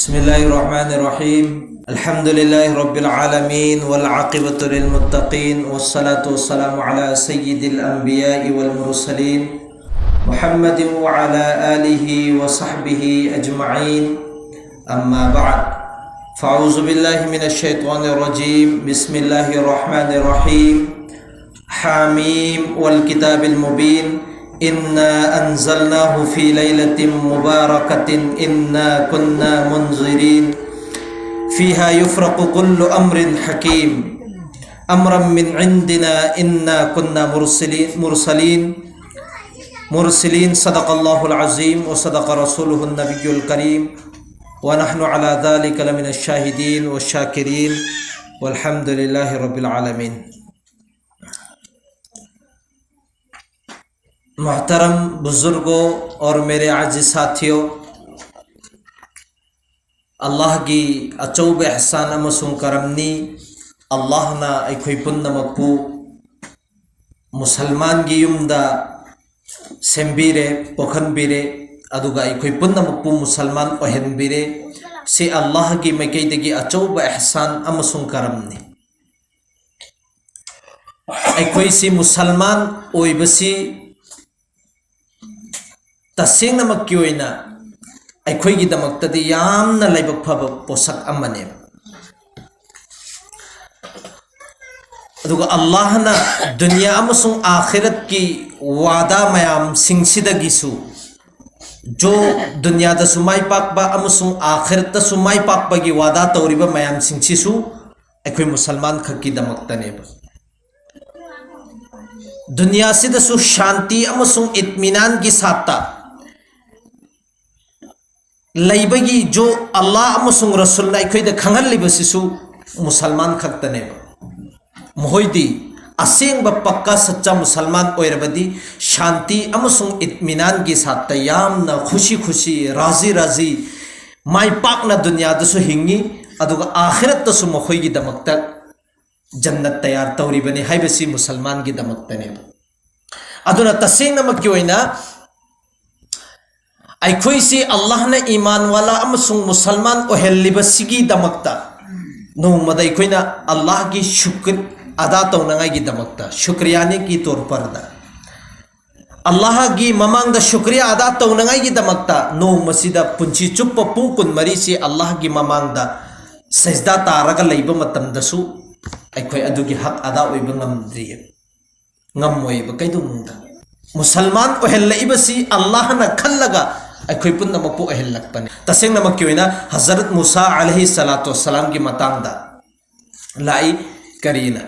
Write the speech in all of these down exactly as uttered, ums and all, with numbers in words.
بسم الله الرحمن الرحيم. الحمد لله رب العالمين، والعاقبة للمتقين، والصلاة والسلام على سيد الأنبياء والمرسلين، محمد وعلى آله وصحبه أجمعين. أما بعد، فأعوذ بالله من الشيطان الرجيم. بسم الله الرحمن الرحيم. حم والكتاب المبين. إنا أنزلناه في ليلة مباركة إنا كنا منذرين. فيها يفرق كل أمر حكيم. أمرا من عندنا إنا كنا مرسلين، مرسلين، مرسلين. صدق الله العظيم وصدق رسوله النبي الكريم. ونحن على ذلك لمن الشاهدين والشاكرين. والحمد لله رب العالمين. मोहतरम बुजुर्गों और मेरे अजीज साथियों, ꯑꯜꯂꯥꯍꯒꯤ ꯑꯆꯧꯕ ꯏꯍꯁꯥꯟ ꯑꯃꯁꯨꯡ ꯀꯔꯝꯅꯤ꯫ ꯑꯜꯂꯥꯍꯅ ꯑꯩꯈꯣꯏ ꯄꯨꯝꯅꯃꯛꯄꯨ ꯃꯨꯁꯜꯃꯥꯟꯒꯤ ꯌꯨꯝꯗ ꯁꯦꯝꯕꯤꯔꯦ, ꯄꯣꯛꯍꯟꯕꯤꯔꯦ, ꯑꯗꯨꯒ ꯑꯩꯈꯣꯏ ꯄꯨꯝꯅꯃꯛꯄꯨ ꯃꯨꯁꯜꯃꯥꯟ ꯑꯣꯏꯍꯟꯕꯤꯔꯦ꯫ ꯁꯤ ꯑꯜꯂꯥꯍꯒꯤ ꯃꯥꯏꯀꯩꯗꯒꯤ ꯑꯆꯧꯕ ꯏꯍꯁꯥꯟ ꯑꯃꯁꯨꯡ ꯀꯔꯝꯅꯤ꯫ ꯑꯩꯈꯣꯏꯁꯤ ꯃꯨꯁꯜꯃꯥꯟ ꯑꯣꯏꯕꯁꯤ ꯇꯁꯦꯡꯅꯃꯛꯀꯤ ꯑꯣꯏꯅ ꯑꯩꯈꯣꯏꯒꯤꯗꯃꯛꯇꯗꯤ ꯌꯥꯝꯅ ꯂꯥꯏꯕꯛ ꯐꯕ ꯄꯣꯠꯁꯛ ꯑꯃꯅꯦꯕ꯫ ꯑꯗꯨꯒ ꯑꯜꯂꯥꯍꯅ ꯗꯨꯅꯤꯌꯥ ꯑꯃꯁꯨꯡ ꯑꯥꯈꯤꯔꯠꯀꯤ ꯋꯥꯗꯥ ꯃꯌꯥꯝꯁꯤꯡꯁꯤꯗꯒꯤꯁꯨ, ꯖꯣ ꯗꯨꯅꯤꯌꯥꯗꯁꯨ ꯃꯥꯏ ꯄꯥꯛꯄ ꯑꯃꯁꯨꯡ ꯑꯥꯈꯤꯔꯠꯇꯁꯨ ꯃꯥꯏ ꯄꯥꯛꯄꯒꯤ ꯋꯥꯗꯥ ꯇꯧꯔꯤꯕ ꯃꯌꯥꯝꯁꯤꯡꯁꯤꯁꯨ ꯑꯩꯈꯣꯏ ꯃꯨꯁꯜꯃꯥꯟ ꯈꯛꯀꯤꯗꯃꯛꯇꯅꯦꯕ꯫ ꯗꯨꯅꯤꯌꯥꯁꯤꯗꯁꯨ ꯁꯥꯟꯇꯤ ꯑꯃꯁꯨꯡ ꯏꯠꯃꯤꯅꯥꯟꯒꯤ ꯁꯥꯠꯇ ꯂꯩꯕꯒꯤ ꯖꯣ ꯑꯜꯂꯥ ꯑꯃꯁꯨꯡ ꯔꯁꯨꯜꯅ ꯑꯩꯈꯣꯏꯗ ꯈꯪꯍꯜꯂꯤꯕꯁꯤꯁꯨ ꯃꯨꯁꯜꯃꯥꯟ ꯈꯛꯇꯅꯦꯕ꯫ ꯃꯈꯣꯏꯗꯤ ꯑꯁꯦꯡꯕ ꯄꯛꯀꯥ ꯁꯠꯆꯥ ꯃꯨꯁꯜꯃꯥꯟ ꯑꯣꯏꯔꯕꯗꯤ ꯁꯥꯟꯇꯤ ꯑꯃꯁꯨꯡ ꯏꯠꯃꯤꯅꯥꯟꯒꯤ ꯁꯥꯠꯇ ꯌꯥꯝꯅ ꯈꯨꯁꯤ ꯈꯨꯁꯤ, ꯔꯥꯖꯤ ꯔꯥꯖꯤ, ꯃꯥꯏ ꯄꯥꯛꯅ ꯗꯨꯅꯤꯌꯥꯗꯁꯨ ꯍꯤꯡꯉꯤ, ꯑꯗꯨꯒ ꯑꯥꯈꯤꯔꯠꯇꯁꯨ ꯃꯈꯣꯏꯒꯤꯗꯃꯛꯇ ꯖꯟꯅꯠ ꯇꯌꯥꯔ ꯇꯧꯔꯤꯕꯅꯤ ꯍꯥꯏꯕꯁꯤ ꯃꯨꯁꯜꯃꯥꯟꯒꯤꯗꯃꯛꯇꯅꯦꯕ꯫ ꯑꯗꯨꯅ ꯇꯁꯦꯡꯅꯃꯛꯀꯤ ꯑꯣꯏꯅ ꯑꯩꯈꯣꯏꯁꯤ ꯑꯜꯂꯥꯍꯅ ꯏꯃꯥꯟ ꯋꯥꯂꯥ ꯑꯃꯁꯨꯡ ꯃꯨꯁꯜꯃꯥꯟ ꯑꯣꯏꯍꯜꯂꯤꯕꯁꯤꯒꯤꯗꯃꯛꯇ ꯅꯣꯡꯃꯗ ꯑꯩꯈꯣꯏꯅ ꯑꯜꯂꯥꯍꯒꯤ ꯁꯨꯀ꯭ꯔ ꯑꯗꯥ ꯇꯧꯅꯉꯥꯏꯒꯤꯗꯃꯛꯇ, ꯁꯨꯀ꯭ꯔꯤꯌꯥꯅꯤ ꯀꯤ ꯇꯣꯔ ꯄꯔꯗ, ꯑꯜꯂꯥꯍꯒꯤ ꯃꯃꯥꯡꯗ ꯁꯨꯀ꯭ꯔꯤꯌꯥ ꯑꯗꯥ ꯇꯧꯅꯉꯥꯏꯒꯤꯗꯃꯛꯇ ꯅꯣꯡꯃꯁꯤꯗ ꯄꯨꯟꯁꯤ ꯆꯨꯞꯄ ꯄꯨꯡ ꯀꯨꯟꯃꯔꯤꯁꯤ ꯑꯜꯂꯥꯍꯒꯤ ꯃꯃꯥꯡꯗ ꯁꯖꯗꯥ ꯇꯥꯔꯒ ꯂꯩꯕ ꯃꯇꯝꯗꯁꯨ ꯑꯩꯈꯣꯏ ꯑꯗꯨꯒꯤ ꯍꯛ ꯑꯗꯥ ꯑꯣꯏꯕ ꯉꯝꯗ꯭ꯔꯤ, ꯉꯝꯃꯣꯏꯕ꯫ ꯀꯩꯗꯧꯅꯨꯡꯗ ꯃꯨꯁꯜꯃꯥꯟ ꯑꯣꯏꯍꯜꯂꯛꯏꯕꯁꯤ ꯑꯜꯂꯥꯍꯅ ꯈꯜꯂꯒ ꯑꯩꯈꯣꯏ ꯄꯨꯝꯅꯃꯛꯄꯨ ꯑꯣꯏꯍꯜꯂꯛꯄꯅꯤ꯫ ꯇꯁꯦꯡꯅꯃꯛꯀꯤ ꯑꯣꯏꯅ ꯍꯖꯔꯠ ꯃꯨꯁꯥ ꯑꯂꯩꯍꯤ ꯁꯂꯥꯇꯨ ꯋꯁꯁꯂꯥꯝꯒꯤ ꯃꯇꯥꯡꯗ ꯂꯥꯛꯏ꯫ ꯀꯔꯤꯅ?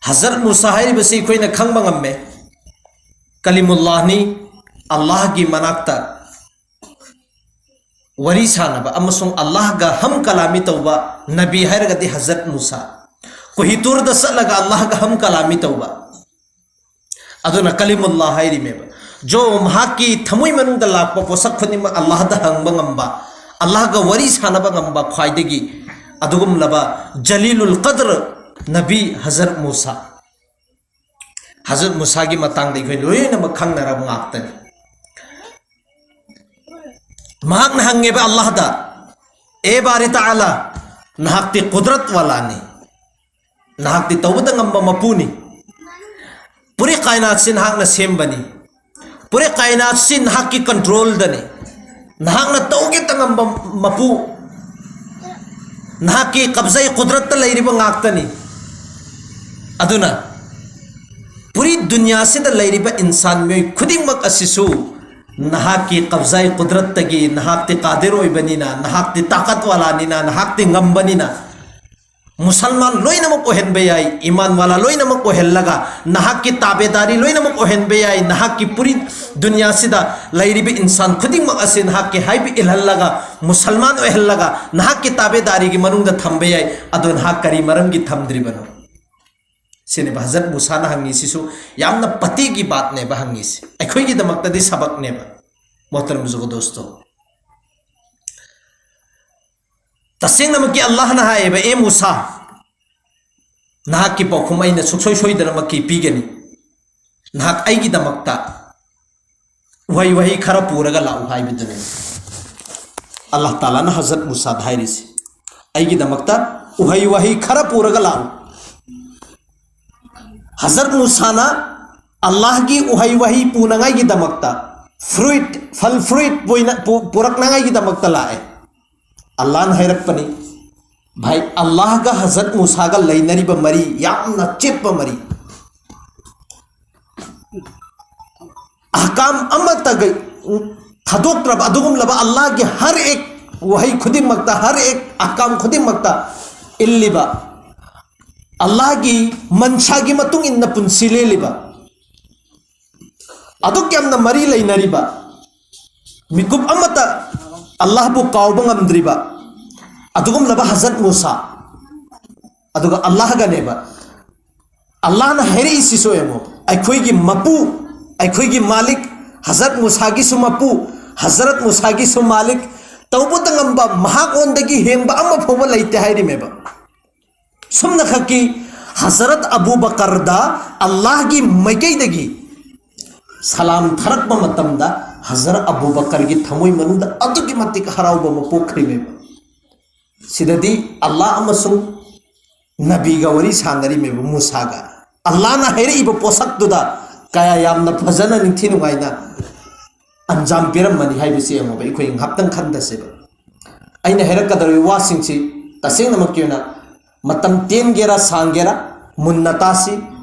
ꯍꯖꯔꯠ ꯃꯨꯁꯥ ꯍꯥꯏꯔꯤꯕꯁꯤ ꯑꯩꯈꯣꯏꯅ ꯈꯪꯕ ꯉꯝꯃꯦ, ꯀꯂꯤꯃꯨꯜꯂꯥꯍꯅꯤ, ꯑꯜꯂꯥꯍꯒꯤ ꯃꯅꯥꯛꯇ ꯋꯥꯔꯤ ꯁꯥꯟꯅꯕ ꯑꯃꯁꯨꯡ ꯑꯜꯂꯥꯍꯒ ꯍꯝ ꯀꯂꯥꯃꯤ ꯇꯧꯕ ꯅꯕꯤ ꯍꯥꯏꯔꯒꯗꯤ ꯍꯖꯔꯠ ꯃꯨꯁꯥ꯫ ꯀꯣꯍꯤꯇꯨꯔꯗ ꯆꯠꯂꯒ ꯑꯜꯂꯥꯍꯒ ꯍꯝ ꯀꯂꯥꯃꯤ ꯇꯧꯕ, ꯑꯗꯨꯅ ꯀꯂꯤꯃꯨꯜꯂꯥ ꯍꯥꯏꯔꯤꯃꯦꯕ꯫ ꯖꯣ ꯃꯍꯥꯛꯀꯤ ꯊꯃꯣꯏ ꯃꯅꯨꯡꯗ ꯂꯥꯛꯄ ꯄꯣꯠꯁꯛ ꯈꯨꯗꯤꯡꯃꯛ ꯑꯜꯂꯥꯍꯗ ꯍꯪꯕ ꯉꯝꯕ, ꯑꯜꯂꯥꯍꯒ ꯋꯥꯔꯤ ꯁꯥꯟꯅꯕ ꯉꯝꯕ ꯈ꯭ꯋꯥꯏꯗꯒꯤ ꯑꯗꯨꯒꯨꯝꯂꯕ ꯖꯂꯤꯂꯨꯜ ꯀꯗ꯭ꯔ ꯅꯕꯤ ꯍꯖꯔꯠ ꯃꯨꯁꯥ꯫ ꯍꯖꯔꯠ ꯃꯨꯁꯥꯒꯤ ꯃꯇꯥꯡꯗ ꯑꯩꯈꯣꯏ ꯂꯣꯏꯅꯃꯛ ꯈꯪꯅꯔꯕ ꯉꯥꯛꯇꯅꯤ꯫ ꯃꯍꯥꯛꯅ ꯍꯪꯉꯦꯕ ꯑꯜꯂꯥꯍꯗ, "ꯑꯦ ꯕꯥꯔꯤ ꯇꯥꯂꯥ, ꯅꯍꯥꯛꯇꯤ ꯀꯨꯗꯔꯠ ꯋꯥꯂꯥꯅꯤ, ꯅꯍꯥꯛꯇꯤ ꯇꯧꯕꯗ ꯉꯝꯕ ꯃꯄꯨꯅꯤ, ꯄꯨꯔꯤ ꯀꯥꯏꯅꯥꯠꯁꯤ ꯅꯍꯥꯛꯅ ꯁꯦꯝꯕꯅꯤ, ꯄꯨꯔꯤ ꯀꯥꯏꯅꯥꯠꯁꯤ ꯅꯍꯥꯛꯀꯤ ꯀꯟꯇ꯭ꯔꯣꯜꯗꯅꯤ, ꯅꯍꯥꯛꯅ ꯇꯧꯒꯦꯇ ꯉꯝꯕ ꯃꯄꯨ, ꯅꯍꯥꯛꯀꯤ ꯀꯕꯖꯥꯏ ꯀꯨꯗꯔꯠꯇ ꯂꯩꯔꯤꯕ ꯉꯥꯛꯇꯅꯤ꯫ ꯑꯗꯨꯅ ꯄꯨꯔꯤ ꯗꯨꯅꯤꯌꯥꯁꯤꯗ ꯂꯩꯔꯤꯕ ꯏꯟꯁꯥꯟ ꯃꯤꯑꯣꯏ ꯈꯨꯗꯤꯡꯃꯛ ꯑꯁꯤꯁꯨ ꯅꯍꯥꯛꯀꯤ ꯀꯕꯖꯥꯏ ꯀꯨꯗꯔꯠꯇꯒꯤ, ꯅꯍꯥꯛꯇꯤ ꯀꯥꯗꯤꯔ ꯑꯣꯏꯕꯅꯤꯅ, ꯅꯍꯥꯛꯇꯤ ꯇꯥꯀꯠ ꯋꯥꯂꯥꯅꯤꯅ, ꯅꯍꯥꯛꯇꯤ ꯉꯝꯕꯅꯤꯅ, ꯃꯨꯁꯜꯃꯥꯟ ꯂꯣꯏꯅꯃꯛ ꯑꯣꯏꯍꯟꯕ ꯌꯥꯏ, ꯏꯃꯥꯟ ꯋꯥꯂꯥ ꯂꯣꯏꯅꯃꯛ ꯑꯣꯏꯍꯜꯂꯒ, ꯅꯍꯥꯛꯀꯤ ꯇꯥꯕꯦꯗꯥꯔꯤ ꯂꯣꯏꯅꯃꯛ ꯑꯣꯏꯍꯟꯕ ꯌꯥꯏ, ꯅꯍꯥꯛꯀꯤ ꯄꯨꯔꯤ ꯗꯨꯅꯤꯌꯥꯁꯤꯗ ꯂꯩꯔꯤꯕ ꯏꯟꯁꯥꯟ ꯈꯨꯗꯤꯡꯃꯛ ꯑꯁꯤ ꯅꯍꯥꯛꯀꯤ ꯍꯥꯏꯕ ꯏꯜꯍꯜꯂꯒ, ꯃꯨꯁꯜꯃꯥꯟ ꯑꯣꯏꯍꯜꯂꯒ, ꯅꯍꯥꯛꯀꯤ ꯇꯥꯕꯦꯗꯥꯔꯤꯒꯤ ꯃꯅꯨꯡꯗ ꯊꯝꯕ ꯌꯥꯏ꯫ ꯑꯗꯣ ꯅꯍꯥꯛ ꯀꯔꯤ ꯃꯔꯝꯒꯤ ꯊꯝꯗ꯭ꯔꯤꯕꯅꯣ?" ꯁꯤꯅꯦꯕ ꯍꯖꯔꯠ ꯃꯨꯁꯥꯅ ꯍꯪꯉꯤꯁꯤꯁꯨ꯫ ꯌꯥꯝꯅ ꯄꯇꯤꯒꯤ ꯕꯥꯠꯅꯦꯕ ꯍꯪꯉꯤꯁꯤ, ꯑꯩꯈꯣꯏꯒꯤꯗꯃꯛꯇꯗꯤ ꯁꯕꯛꯅꯦꯕ꯫ ꯃꯣꯍꯇꯔꯝ ꯖꯨꯒ ꯗꯣꯁꯇꯣ, ꯇꯁꯦꯡꯅꯃꯛꯀꯤ ꯑꯜꯂꯥꯍꯅ ꯍꯥꯏꯌꯦꯕ, "ꯑꯦ ꯃꯨꯁꯥ, ꯅꯍꯥꯛꯀꯤ ꯄꯥꯎꯈꯨꯝ ꯑꯩꯅ ꯁꯨꯡꯁꯣꯏ ꯁꯣꯏꯗꯅꯃꯛꯀꯤ ꯄꯤꯒꯅꯤ꯫ ꯅꯍꯥꯛ ꯑꯩꯒꯤꯗꯃꯛꯇ ꯎꯍꯩ ꯋꯥꯍꯩ ꯈꯔ ꯄꯨꯔꯒ ꯂꯥꯛꯎ ꯍꯥꯏꯕꯗꯨꯅꯤ꯫ ꯑꯜꯂꯥꯍ ꯇꯥꯂꯥꯅ ꯍꯖꯔꯠ ꯃꯨꯁꯥꯗ ꯍꯥꯏꯔꯤꯁꯤ, ꯑꯩꯒꯤꯗꯃꯛꯇ ꯎꯍꯩ ꯋꯥꯍꯩ ꯈꯔ ꯄꯨꯔꯒ ꯂꯥꯛꯎ꯫ ꯍꯖꯔꯠ ꯃꯨꯁꯥꯅ ꯑꯜꯂꯥꯍꯒꯤ ꯎꯍꯩ ꯋꯥꯍꯩ ꯄꯨꯅꯉꯥꯏꯒꯤꯗꯃꯛꯇ, ꯐ꯭ꯔꯨꯏꯠ, ꯐꯜ ꯐ꯭ꯔꯨꯏꯠ ꯄꯨꯏꯅ-, ꯄꯨ-, ꯄꯨꯔꯛꯅꯉꯥꯏꯒꯤꯗꯃꯛꯇ ꯂꯥꯛꯑꯦ꯫ ꯑꯜꯂꯥꯍꯅ ꯍꯥꯏꯔꯛꯄꯅꯤ, ꯚꯥꯏ, ꯑꯜꯂꯥꯍꯒ ꯍꯖꯔꯠ ꯃꯨꯁꯥꯒ ꯂꯩꯅꯔꯤꯕ ꯃꯔꯤ ꯌꯥꯝꯅ ꯆꯦꯠꯄ ꯃꯔꯤ꯫ ꯑꯍꯀꯥꯝ ꯑꯃꯠꯇꯒ ꯊꯥꯗꯣꯛꯇ꯭ꯔꯕ ꯑꯗꯨꯒꯨꯝꯂꯕ ꯑꯜꯂꯥꯍꯒꯤ ꯍꯔ ꯑꯦꯛ ꯋꯥꯍꯩ ꯈꯨꯗꯤꯡꯃꯛꯇ, ꯍꯔ ꯑꯦꯛ ꯑꯍꯀꯥꯝ ꯈꯨꯗꯤꯡꯃꯛꯇ ꯏꯜꯂꯤꯕ, ꯑꯜꯂꯥꯍꯒꯤ ꯃꯟꯁꯥꯒꯤ ꯃꯇꯨꯡ ꯏꯟꯅ ꯄꯨꯟꯁꯤ ꯂꯦꯜꯂꯤꯕ, ꯑꯗꯨꯛ ꯌꯥꯝꯅ ꯃꯔꯤ ꯂꯩꯅꯔꯤꯕ, ꯃꯤꯀꯨꯞ ꯑꯃꯠꯇ ꯑꯜꯂꯥꯍꯕꯨ ꯀꯥꯎꯕ ꯉꯝꯗ꯭ꯔꯤꯕ ꯑꯗꯨꯒꯨꯝꯂꯕ ꯍꯖꯔꯠ ꯃꯨꯁꯥ, ꯑꯗꯨꯒ ꯑꯜꯂꯥꯍꯒꯅꯦꯕ꯫ ꯑꯜꯂꯥꯍꯅ ꯍꯥꯏꯔꯛꯏꯁꯤꯁꯨ ꯌꯦꯡꯉꯣ, ꯑꯩꯈꯣꯏꯒꯤ ꯃꯄꯨ, ꯑꯩꯈꯣꯏꯒꯤ ꯃꯥꯂꯤꯛ, ꯍꯖꯔꯠ ꯃꯨꯁꯥꯒꯤꯁꯨ ꯃꯄꯨ, ꯍꯖꯔꯠ ꯃꯨꯁꯥꯒꯤꯁꯨ ꯃꯥꯂꯤꯛ, ꯇꯧꯕꯇ ꯉꯝꯕ, ꯃꯍꯥꯛꯉꯣꯟꯗꯒꯤ ꯍꯦꯟꯕ ꯑꯃ ꯐꯥꯎꯕ ꯂꯩꯇꯦ ꯍꯥꯏꯔꯤꯃꯦꯕ꯫ ꯁꯨꯝꯅꯈꯛꯀꯤ ꯍꯖꯔꯠ ꯑꯕꯨ ꯕꯀꯔꯗ ꯑꯜꯂꯥꯍꯒꯤ ꯃꯥꯏꯀꯩꯗꯒꯤ ꯁꯂꯥꯝ ꯊꯥꯔꯛꯄ ꯃꯇꯝꯗ ꯍꯖꯔꯠ ꯑꯕꯨ ꯕꯀꯔꯒꯤ ꯊꯃꯣꯏ ꯃꯅꯨꯡꯗ ꯑꯗꯨꯛꯀꯤ ꯃꯇꯤꯛ ꯍꯔꯥꯎꯕ ꯑꯃ ꯄꯣꯛꯈ꯭ꯔꯤꯃꯦꯕ꯫ ꯁꯤꯗꯗꯤ ꯑꯜꯂꯥꯍ ꯑꯃꯁꯨꯡ ꯅꯕꯤꯒ ꯋꯥꯔꯤ ꯁꯥꯟꯅꯔꯤꯃꯦꯕ, ꯃꯨꯁꯥꯒ꯫ ꯑꯜꯂꯥꯍꯅ ꯍꯥꯏꯔꯛꯏꯕ ꯄꯣꯠꯁꯛꯇꯨꯗ ꯀꯌꯥ ꯌꯥꯝꯅ ꯐꯖꯅ, ꯅꯤꯡꯊꯤ ꯅꯨꯡꯉꯥꯏꯅ ꯑꯟꯖꯥꯝ ꯄꯤꯔꯝꯃꯅꯤ ꯍꯥꯏꯕꯁꯤ ꯌꯦꯡꯉꯣꯕ, ꯑꯩꯈꯣꯏ ꯉꯥꯏꯍꯥꯛꯇꯪ ꯈꯟꯊꯁꯦꯕ꯫ ꯑꯩꯅ ꯍꯥꯏꯔꯛꯀꯗꯧꯔꯤꯕ ꯋꯥꯁꯤꯡꯁꯤ ꯇꯁꯦꯡꯅꯃꯛꯀꯤ ꯑꯣꯏꯅ ꯃꯇꯝ ꯇꯦꯟꯒꯦꯔꯥ ꯁꯥꯡꯒꯦꯔꯥ ꯃꯨꯟꯅ ꯇꯥꯁꯤ꯫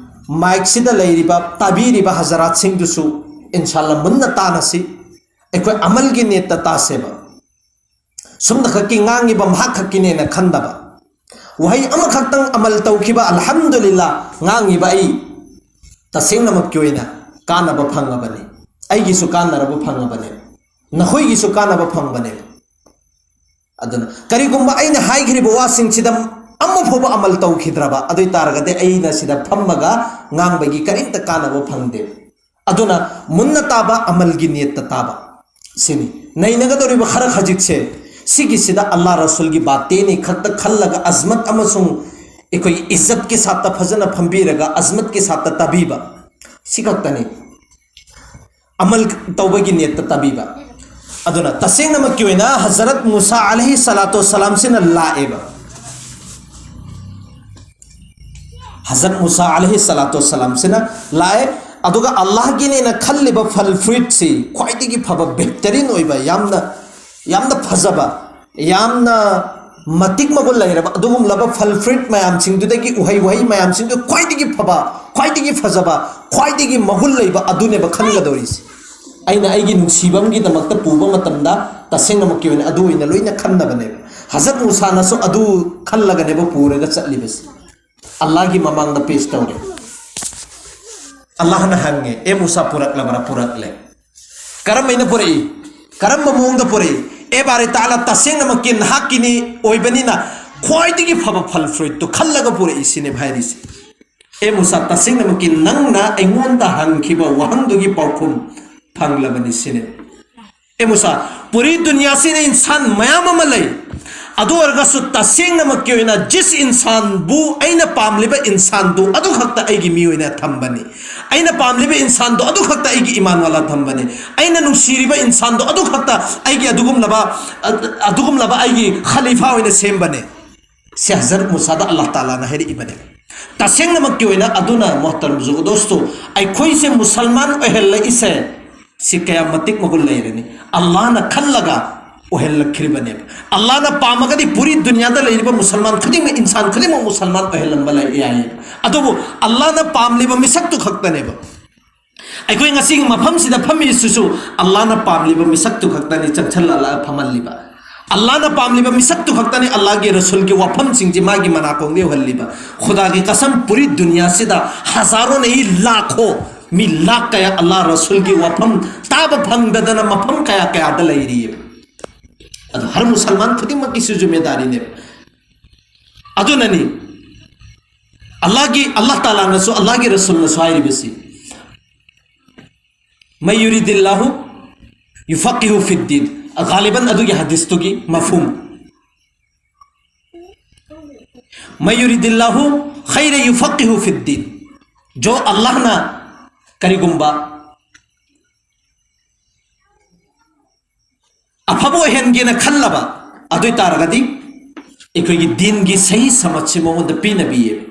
ꯃꯥꯏꯛꯁꯤꯗ ꯂꯩꯔꯤꯕ, ꯇꯥꯕꯤꯔꯤꯕ ꯍꯖꯔꯥꯠꯁꯤꯡꯗꯨꯁꯨ ꯏꯟꯁꯥꯜꯂꯥ ꯃꯨꯟꯅ ꯇꯥꯅꯁꯤ꯫ ꯑꯩꯈꯣꯏ ꯑꯃꯜꯒꯤ ꯅꯦꯠꯇ ꯇꯥꯁꯦꯕ꯫ ꯁꯨꯝꯅꯈꯛꯀꯤ ꯉꯥꯡꯉꯤꯕ ꯃꯍꯥꯛ ꯈꯛꯀꯤꯅꯦꯅ ꯈꯟꯗꯕ, ꯋꯥꯍꯩ ꯑꯃꯈꯛꯇꯪ ꯑꯃꯜ ꯇꯧꯈꯤꯕ, ꯑꯜꯍꯝꯗꯨꯂꯤꯜꯂꯥ ꯉꯥꯡꯉꯤꯕ ꯑꯩ ꯇꯁꯦꯡꯅꯃꯛꯀꯤ ꯑꯣꯏꯅ ꯀꯥꯟꯅꯕ ꯐꯪꯉꯕꯅꯤ, ꯑꯩꯒꯤꯁꯨ ꯀꯥꯟꯅꯔꯕ ꯐꯪꯉꯕꯅꯦ, ꯅꯈꯣꯏꯒꯤꯁꯨ ꯀꯥꯟꯅꯕ ꯐꯪꯕꯅꯦ꯫ ꯑꯗꯨꯅ ꯀꯔꯤꯒꯨꯝꯕ ꯑꯩꯅ ꯍꯥꯏꯈ꯭ꯔꯤꯕ ꯋꯥꯁꯤꯡꯁꯤꯗ ꯑꯃ ꯐꯥꯎꯕ ꯑꯃꯜ ꯇꯧꯈꯤꯗ꯭ꯔꯕ ꯑꯗꯨ ꯑꯣꯏ ꯇꯥꯔꯒꯗꯤ ꯑꯩꯅ ꯁꯤꯗ ꯐꯝꯃꯒ ꯉꯥꯡꯕꯒꯤ ꯀꯔꯤꯝꯇ ꯀꯥꯟꯅꯕ ꯐꯪꯗꯦ꯫ ꯑꯗꯨꯅ ꯃꯨꯟꯅ ꯇꯥꯕ, ꯑꯃꯜꯒꯤ ꯅꯤꯌꯠꯇ ꯇꯥꯕ, ꯁꯤꯅꯤ ꯅꯩꯅꯒꯗꯧꯔꯤꯕ ꯈꯔ ꯈꯖꯤꯛꯁꯦ꯫ ꯁꯤꯒꯤꯁꯤꯗ ꯑꯜꯂꯥ ꯔꯁꯨꯜꯒꯤ ꯕꯥꯇꯦꯅꯤ ꯈꯛꯇ ꯈꯜꯂꯒ ꯑꯖꯃꯠ ꯑꯃꯁꯨꯡ ꯑꯩꯈꯣꯏꯒꯤ ꯏꯖꯠꯀꯤ ꯁꯥꯠꯇ ꯐꯖꯅ ꯐꯝꯕꯤꯔꯒ ꯑꯖꯃꯠꯀꯤ ꯁꯥꯠꯇ ꯇꯥꯕꯤꯕ, ꯁꯤ ꯈꯛꯇꯅꯤ꯫ ꯑꯃꯜ ꯇꯧꯕꯒꯤ ꯅꯤꯌꯠꯇ ꯇꯥꯕꯤꯕ꯫ ꯑꯗꯨꯅ ꯇꯁꯦꯡꯅꯃꯛꯀꯤ ꯑꯣꯏꯅ ꯍꯖꯔꯠ ꯃꯨꯁꯥ ꯑꯂꯩꯍꯤ ꯁꯂꯥꯇꯨ ꯁꯂꯥꯝꯁꯤꯅ ꯂꯥꯛꯑꯦꯕ꯫ ꯍꯖꯔꯠ ꯃꯨꯁꯥ ꯑꯂꯩꯍꯤ ꯁꯂꯥꯇꯨ ꯁꯂꯥꯝꯁꯤꯅ ꯂꯥꯛꯑꯦ꯫ ꯑꯗꯨꯒ ꯑꯜꯂꯥꯍꯒꯤꯅꯦꯅ ꯈꯜꯂꯤꯕ ꯐꯜ ꯐ꯭ꯔꯨꯏꯠꯁꯤ ꯈ꯭ꯋꯥꯏꯗꯒꯤ ꯐꯕ, ꯕꯦꯍꯇꯔꯤꯟ ꯑꯣꯏꯕ, ꯌꯥꯝꯅ, ꯌꯥꯝꯅ ꯐꯖꯕ, ꯌꯥꯝꯅ ꯃꯇꯤꯛ ꯃꯒꯨꯟ ꯂꯩꯔꯕ ꯑꯗꯨꯒꯨꯝꯂꯕ ꯐꯜ ꯐ꯭ꯔꯨꯏꯠ ꯃꯌꯥꯝꯁꯤꯡꯗꯨꯗꯒꯤ, ꯎꯍꯩ ꯋꯥꯍꯩ ꯃꯌꯥꯝꯁꯤꯡꯗꯨ ꯈ꯭ꯋꯥꯏꯗꯒꯤ ꯐꯕ, ꯈ꯭ꯋꯥꯏꯗꯒꯤ ꯐꯖꯕ, ꯈ꯭ꯋꯥꯏꯗꯒꯤ ꯃꯒꯨꯟ ꯂꯩꯕ ꯑꯗꯨꯅꯦꯕ ꯈꯟꯒꯗꯧꯔꯤꯁꯤ꯫ ꯑꯩꯅ ꯑꯩꯒꯤ ꯅꯨꯡꯁꯤꯕ ꯑꯃꯒꯤꯗꯃꯛꯇ ꯄꯨꯕ ꯃꯇꯝꯗ ꯇꯁꯦꯡꯅꯃꯛꯀꯤ ꯑꯣꯏꯅ ꯑꯗꯨ ꯑꯣꯏꯅ ꯂꯣꯏꯅ ꯈꯟꯅꯕꯅꯦꯕ꯫ ꯍꯖꯔꯠ ꯃꯨꯁꯥꯅꯁꯨ ꯑꯗꯨ ꯈꯜꯂꯒꯅꯦꯕ ꯄꯨꯔꯒ ꯆꯠꯂꯤꯕꯁꯤ꯫ ꯑꯜꯂꯥꯍꯒꯤ ꯃꯃꯥꯡꯗ ꯄꯦꯁ ꯇꯧꯔꯦ꯫ ꯑꯜꯂꯥꯍꯅ ꯍꯪꯉꯦ, "ꯑꯦ ꯃꯨꯁꯥ, ꯄꯨꯔꯛꯂꯕ꯭ꯔꯥ?" "ꯄꯨꯔꯛꯂꯦ"꯫ "ꯀꯔꯝꯍꯥꯏꯅ ꯄꯨꯔꯛꯏ? ꯀꯔꯝꯕ ꯃꯑꯣꯡꯗ ꯄꯨꯔꯛꯏ?" "ꯑꯦ ꯕꯥꯔꯦ ꯇꯥꯂꯥ, ꯇꯁꯦꯡꯅꯃꯛꯀꯤ ꯅꯍꯥꯛꯀꯤꯅꯤ ꯑꯣꯏꯕꯅꯤꯅ ꯈ꯭ꯋꯥꯏꯗꯒꯤ ꯐꯕ ꯐꯜ ꯐ꯭ꯔꯨꯏꯠꯇꯨ ꯈꯜꯂꯒ ꯄꯨꯔꯛꯏ ꯁꯤꯅꯦꯕ ꯍꯥꯏꯔꯤꯁꯦ꯫ ꯑꯦ ꯃꯨꯁꯥ, ꯇꯁꯦꯡꯅꯃꯛꯀꯤ ꯅꯪꯅ ꯑꯩꯉꯣꯟꯗ ꯍꯪꯈꯤꯕ ꯋꯥꯍꯪꯗꯨꯒꯤ ꯄꯥꯎꯈꯨꯝ ꯐꯪꯂꯕꯅꯤ ꯁꯤꯅꯦꯕ꯫ ꯑꯦ ꯃꯨꯁꯥ, ꯄꯨꯔꯤ ꯗꯨꯅꯤꯌꯥꯁꯤꯗ ꯏꯟꯁꯥꯟ ꯃꯌꯥꯝ ꯑꯃ ꯂꯩ꯫ ꯑꯗꯨ ꯑꯣꯏꯔꯒꯁꯨ ꯇꯁꯦꯡꯅꯃꯛꯀꯤ ꯑꯣꯏꯅ ꯖꯤꯁ ꯏꯟꯁꯥꯟꯕꯨ ꯑꯩꯅ ꯄꯥꯝꯂꯤꯕ ꯏꯟꯁꯥꯟꯗꯨ ꯑꯗꯨꯈꯛꯇ ꯑꯩꯒꯤ ꯃꯤ ꯑꯣꯏꯅ ꯊꯝꯕꯅꯤ꯫ ꯑꯩꯅ ꯄꯥꯝꯂꯤꯕ ꯏꯟꯁꯥꯟꯗꯨ ꯑꯗꯨꯈꯛꯇ ꯑꯩꯒꯤ ꯏꯃꯥꯟ ꯋꯥꯂꯥ ꯊꯝꯕꯅꯤ꯫ ꯑꯩꯅ ꯅꯨꯡꯁꯤꯔꯤꯕ ꯏꯟꯁꯥꯟꯗꯨ ꯑꯗꯨꯈꯛꯇ ꯑꯩꯒꯤ ꯑꯗꯨꯒꯨꯝꯂꯕ, ꯑꯗꯨꯒꯨꯝꯂꯕ ꯑꯩꯒꯤ ꯈꯂꯤꯐꯥ ꯑꯣꯏꯅ ꯁꯦꯝꯕꯅꯤ꯫ ꯁꯤ ꯍꯖꯔꯠ ꯃꯨꯁꯥꯗ ꯑꯜꯂꯥꯍ ꯇꯥꯂꯥꯅ ꯍꯥꯏꯔꯛꯏꯕꯅꯤ꯫ ꯇꯁꯦꯡꯅꯃꯛꯀꯤ ꯑꯣꯏꯅ ꯑꯗꯨꯅ, ꯃꯣꯍꯇꯔꯝ ꯖꯨꯒꯗꯣꯁꯇꯣ, ꯑꯩꯈꯣꯏꯁꯦ ꯃꯨꯁꯜꯃꯥꯟ ꯑꯣꯏꯍꯜꯂꯛꯏꯁꯦ ꯁꯤ ꯀꯌꯥ ꯃꯇꯤꯛ ꯃꯒꯨꯟ ꯂꯩꯔꯅꯤ꯫ ꯑꯜꯂꯥꯍꯅ ꯈꯜꯂꯒ ꯑꯣꯏꯍꯜꯂꯛꯈꯤꯕꯅꯦꯕ꯫ ꯑꯜꯂꯥꯍꯅ ꯄꯥꯝꯃꯒꯗꯤ ꯄꯨꯔꯤ ꯗꯨꯅꯤꯌꯥꯗ ꯂꯩꯔꯤꯕ ꯃꯨꯁꯜꯃꯥꯟ ꯈꯨꯗꯤꯡꯃꯛ, ꯏꯟꯁꯥꯟ ꯈꯨꯗꯤꯡꯃꯛ ꯃꯨꯁꯜꯃꯥꯟ ꯑꯣꯏꯍꯜꯂꯝꯕ ꯂꯩ ꯌꯥꯏꯌꯦꯕ꯫ ꯑꯗꯨꯕꯨ ꯑꯜꯂꯥꯍꯅ ꯄꯥꯝꯂꯤꯕ ꯃꯤꯁꯛꯇꯨ ꯈꯛꯇꯅꯦꯕ꯫ ꯑꯩꯈꯣꯏ ꯉꯁꯤꯒꯤ ꯃꯐꯝꯁꯤꯗ ꯐꯝꯃꯤꯁꯤꯁꯨ ꯑꯜꯂꯥꯍꯅ ꯄꯥꯝꯂꯤꯕ ꯃꯤꯁꯛꯇꯨ ꯈꯛꯇꯅꯤ ꯆꯪꯁꯜꯂꯛꯂꯒ ꯐꯝꯍꯜꯂꯤꯕ꯫ ꯑꯜꯂꯥꯍꯅ ꯄꯥꯝꯂꯤꯕ ꯃꯤꯁꯛꯇꯨ ꯈꯛꯇꯅꯤ ꯑꯜꯂꯥꯍꯒꯤ ꯔꯁꯨꯜꯒꯤ ꯋꯥꯐꯝꯁꯤꯡꯁꯤ ꯃꯥꯒꯤ ꯃꯅꯥꯀꯣꯡꯗ ꯌꯧꯍꯜꯂꯤꯕ꯫ ꯈꯨꯗꯥꯒꯤ ꯀꯁꯝ, ꯄꯨꯔꯤ ꯗꯨꯅꯤꯌꯥꯁꯤꯗ ꯍꯖꯥꯔꯣ ꯅꯍꯤ ꯂꯥꯈꯣ, ꯃꯤ ꯂꯥꯈ ꯀꯌꯥ ꯑꯜꯂꯥꯍ ꯔꯁꯨꯜꯒꯤ ꯋꯥꯐꯝ ꯇꯥꯕ ꯐꯪꯗꯗꯅ ꯃꯐꯝ ꯀꯌꯥ ꯀꯌꯥꯗ ꯂꯩꯔꯤꯌꯦꯕ꯫ ꯑꯗꯨ ꯍꯔ ꯃꯨꯁꯜꯃꯥꯟ ꯈꯨꯗꯤꯡꯃꯛꯀꯤꯁꯨ ꯖꯨꯃꯦꯗꯥꯔꯤꯅꯦꯕ꯫ ꯑꯗꯨꯅꯅꯤ ꯑꯜꯂꯥꯍꯒꯤ, ꯑꯜꯂꯥꯍ ꯇꯥꯂꯥꯅꯁꯨ, ꯑꯜꯂꯥꯍꯒꯤ ꯔꯁꯨꯜꯅꯁꯨ ꯍꯥꯏꯔꯤꯕꯁꯤ, "ꯃꯌꯨꯔꯤꯗꯤꯜꯂꯥꯍꯨ ꯌꯨꯐꯛꯀꯤꯍꯨ ꯐꯤꯗꯗꯤꯟ"꯫ ꯒꯥꯂꯤꯕꯟ ꯑꯗꯨꯒꯤ ꯍꯗꯤꯁꯇꯨꯒꯤ ꯃꯐꯍꯨꯝ, "ꯃꯌꯨꯔꯤꯗꯤꯜꯂꯥꯍꯨ ꯈꯩꯔ ꯌꯨꯐꯛꯀꯤꯍꯨ ꯐꯤꯗꯗꯤꯟ"꯫ ꯖꯣ ꯑꯜꯂꯥꯍꯅ ꯀꯔꯤꯒꯨꯝꯕ ꯑꯐꯕ ꯑꯣꯏꯍꯟꯒꯦꯅ ꯈꯜꯂꯕ, ꯑꯗꯨ ꯑꯣꯏ ꯇꯥꯔꯒꯗꯤ ꯑꯩꯈꯣꯏꯒꯤ ꯗꯤꯟꯒꯤ ꯁꯍꯤ ꯁꯃꯠꯁꯤ ꯃꯉꯣꯟꯗ ꯄꯤꯅꯕꯤꯌꯦꯕ꯫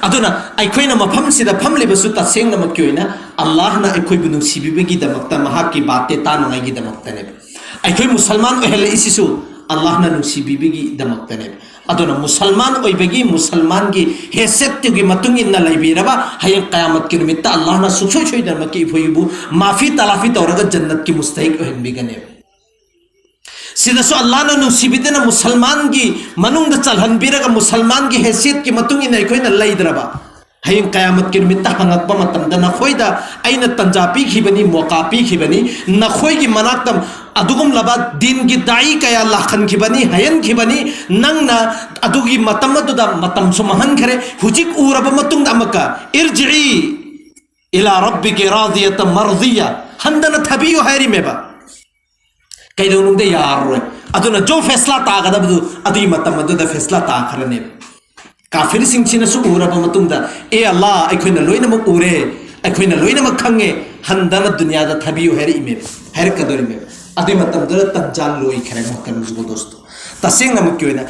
ꯑꯗꯨꯅ ꯑꯩꯈꯣꯏꯅ ꯃꯐꯝꯁꯤꯗ ꯐꯝꯂꯤꯕꯁꯨ ꯇꯁꯦꯡꯅꯃꯛꯀꯤ ꯑꯣꯏꯅ ꯑꯜꯂꯥꯍꯅ ꯑꯩꯈꯣꯏꯕꯨ ꯅꯨꯡꯁꯤꯕꯤꯕꯒꯤꯗꯃꯛꯇ, ꯃꯍꯥꯛꯀꯤ ꯕꯥꯠꯇꯦ ꯇꯥꯅꯉꯥꯏꯒꯤꯗꯃꯛꯇꯅꯦꯕ꯫ ꯑꯩꯈꯣꯏ ꯃꯨꯁꯜꯃꯥꯟ ꯑꯣꯏꯍꯜꯂꯛꯏꯁꯤꯁꯨ ꯑꯜꯂꯥꯍꯅ ꯅꯨꯡꯁꯤꯕꯤꯕꯒꯤꯗꯃꯛꯇꯅꯦꯕ꯫ ꯑꯗꯨꯅ ꯃꯨꯁꯜꯃꯥꯟ ꯑꯣꯏꯕꯒꯤ, ꯃꯨꯁꯜꯃꯥꯟꯒꯤ ꯍꯦꯁꯦꯠꯇꯨꯒꯤ ꯃꯇꯨꯡ ꯏꯟꯅ ꯂꯩꯕꯤꯔꯕ, ꯍꯌꯦꯡ ꯀꯌꯥꯃꯠꯀꯤ ꯅꯨꯃꯤꯠꯇ ꯑꯜꯂꯥꯍꯅ ꯁꯨꯡꯁꯣꯏ ꯁꯣꯏꯗꯅꯃꯛꯀꯤ ꯑꯩꯈꯣꯏꯕꯨ ꯃꯥꯐꯤ ꯇꯂꯥꯐꯤ ꯇꯧꯔꯒ ꯖꯟꯅꯠꯀꯤ ꯃꯨꯁꯇꯍꯤꯛ ꯑꯣꯏꯍꯟꯕꯤꯒꯅꯦꯕ꯫ ꯁꯤꯗꯁꯨ ꯑꯜꯂꯥꯍꯅ ꯅꯨꯡꯁꯤꯕꯤꯗꯅ ꯃꯨꯁꯜꯃꯥꯟꯒꯤ ꯃꯅꯨꯡꯗ ꯆꯜꯍꯟꯕꯤꯔꯒ, ꯃꯨꯁꯜꯃꯥꯟꯒꯤ ꯍꯦꯁꯤꯌꯠꯀꯤ ꯃꯇꯨꯡ ꯏꯟꯅ ꯑꯩꯈꯣꯏꯅ ꯂꯩꯗ꯭ꯔꯕ, ꯍꯌꯦꯡ ꯀꯌꯥꯃꯠꯀꯤ ꯅꯨꯃꯤꯠꯇ ꯍꯪꯉꯛꯄ ꯃꯇꯝꯗ, "ꯅꯈꯣꯏꯗ ꯑꯩꯅ ꯇꯟꯖꯥ ꯄꯤꯈꯤꯕꯅꯤ, ꯃꯣꯀꯥ ꯄꯤꯈꯤꯕꯅꯤ, ꯅꯈꯣꯏꯒꯤ ꯃꯅꯥꯛꯇ ꯑꯗꯨꯒꯨꯝꯂꯕ ꯗꯤꯟꯒꯤ ꯗꯥꯏ ꯀꯌꯥ ꯂꯥꯛꯍꯟꯈꯤꯕꯅꯤ, ꯍꯥꯏꯍꯟꯈꯤꯕꯅꯤ, ꯅꯪꯅ ꯑꯗꯨꯒꯤ ꯃꯇꯝ ꯑꯗꯨꯗ ꯃꯇꯝꯁꯨ ꯃꯥꯡꯍꯟꯈ꯭ꯔꯦ, ꯍꯧꯖꯤꯛ ꯎꯔꯕ ꯃꯇꯨꯡꯗ ꯑꯃꯨꯛꯀ ꯏꯔꯖꯤꯏ ꯏꯂꯥ ꯔꯕꯤꯀꯤ ꯔꯥꯗꯤꯌꯥꯇ ꯃꯔꯗꯤꯌꯥ, ꯍꯟꯗꯅ ꯊꯥꯕꯤꯌꯨ" ꯍꯥꯏꯔꯤꯃꯦꯕ꯫ ꯀꯩꯗꯧꯅꯨꯡꯗ ꯌꯥꯔꯔꯣꯏ꯫ ꯑꯗꯨꯅ ꯖꯣ ꯐꯦꯁꯂꯥ ꯇꯥꯒꯗꯕꯗꯨ ꯑꯗꯨꯒꯤ ꯃꯇꯝ ꯑꯗꯨꯗ ꯐꯦꯁꯂꯥ ꯇꯥꯈ꯭ꯔꯅꯦꯕ꯫ ꯀꯥꯐꯤꯔꯁꯤꯡꯁꯤꯅꯁꯨ ꯎꯔꯕ ꯃꯇꯨꯡꯗ, "ꯑꯦ ꯑꯜꯂꯥ, ꯑꯩꯈꯣꯏꯅ ꯂꯣꯏꯅꯃꯛ ꯎꯔꯦ, ꯑꯩꯈꯣꯏꯅ ꯂꯣꯏꯅꯃꯛ ꯈꯪꯉꯦ, ꯍꯟꯗꯅ ꯗꯨꯅꯤꯌꯥꯗ ꯊꯥꯕꯤꯌꯨ" ꯍꯥꯏꯔꯛꯏꯃꯦꯕ, ꯍꯥꯏꯔꯛꯀꯗꯧꯔꯤꯃꯦꯕ꯫ ꯑꯗꯨꯒꯤ ꯃꯇꯝꯗꯨꯗ ꯇꯟꯖꯥ ꯂꯣꯏꯈ꯭ꯔꯦ, ꯃꯣꯍꯇꯔꯝ ꯖꯨꯒꯣ ꯗꯣꯁꯇꯣ꯫ ꯇꯁꯦꯡꯅꯃꯛꯀꯤ ꯑꯣꯏꯅ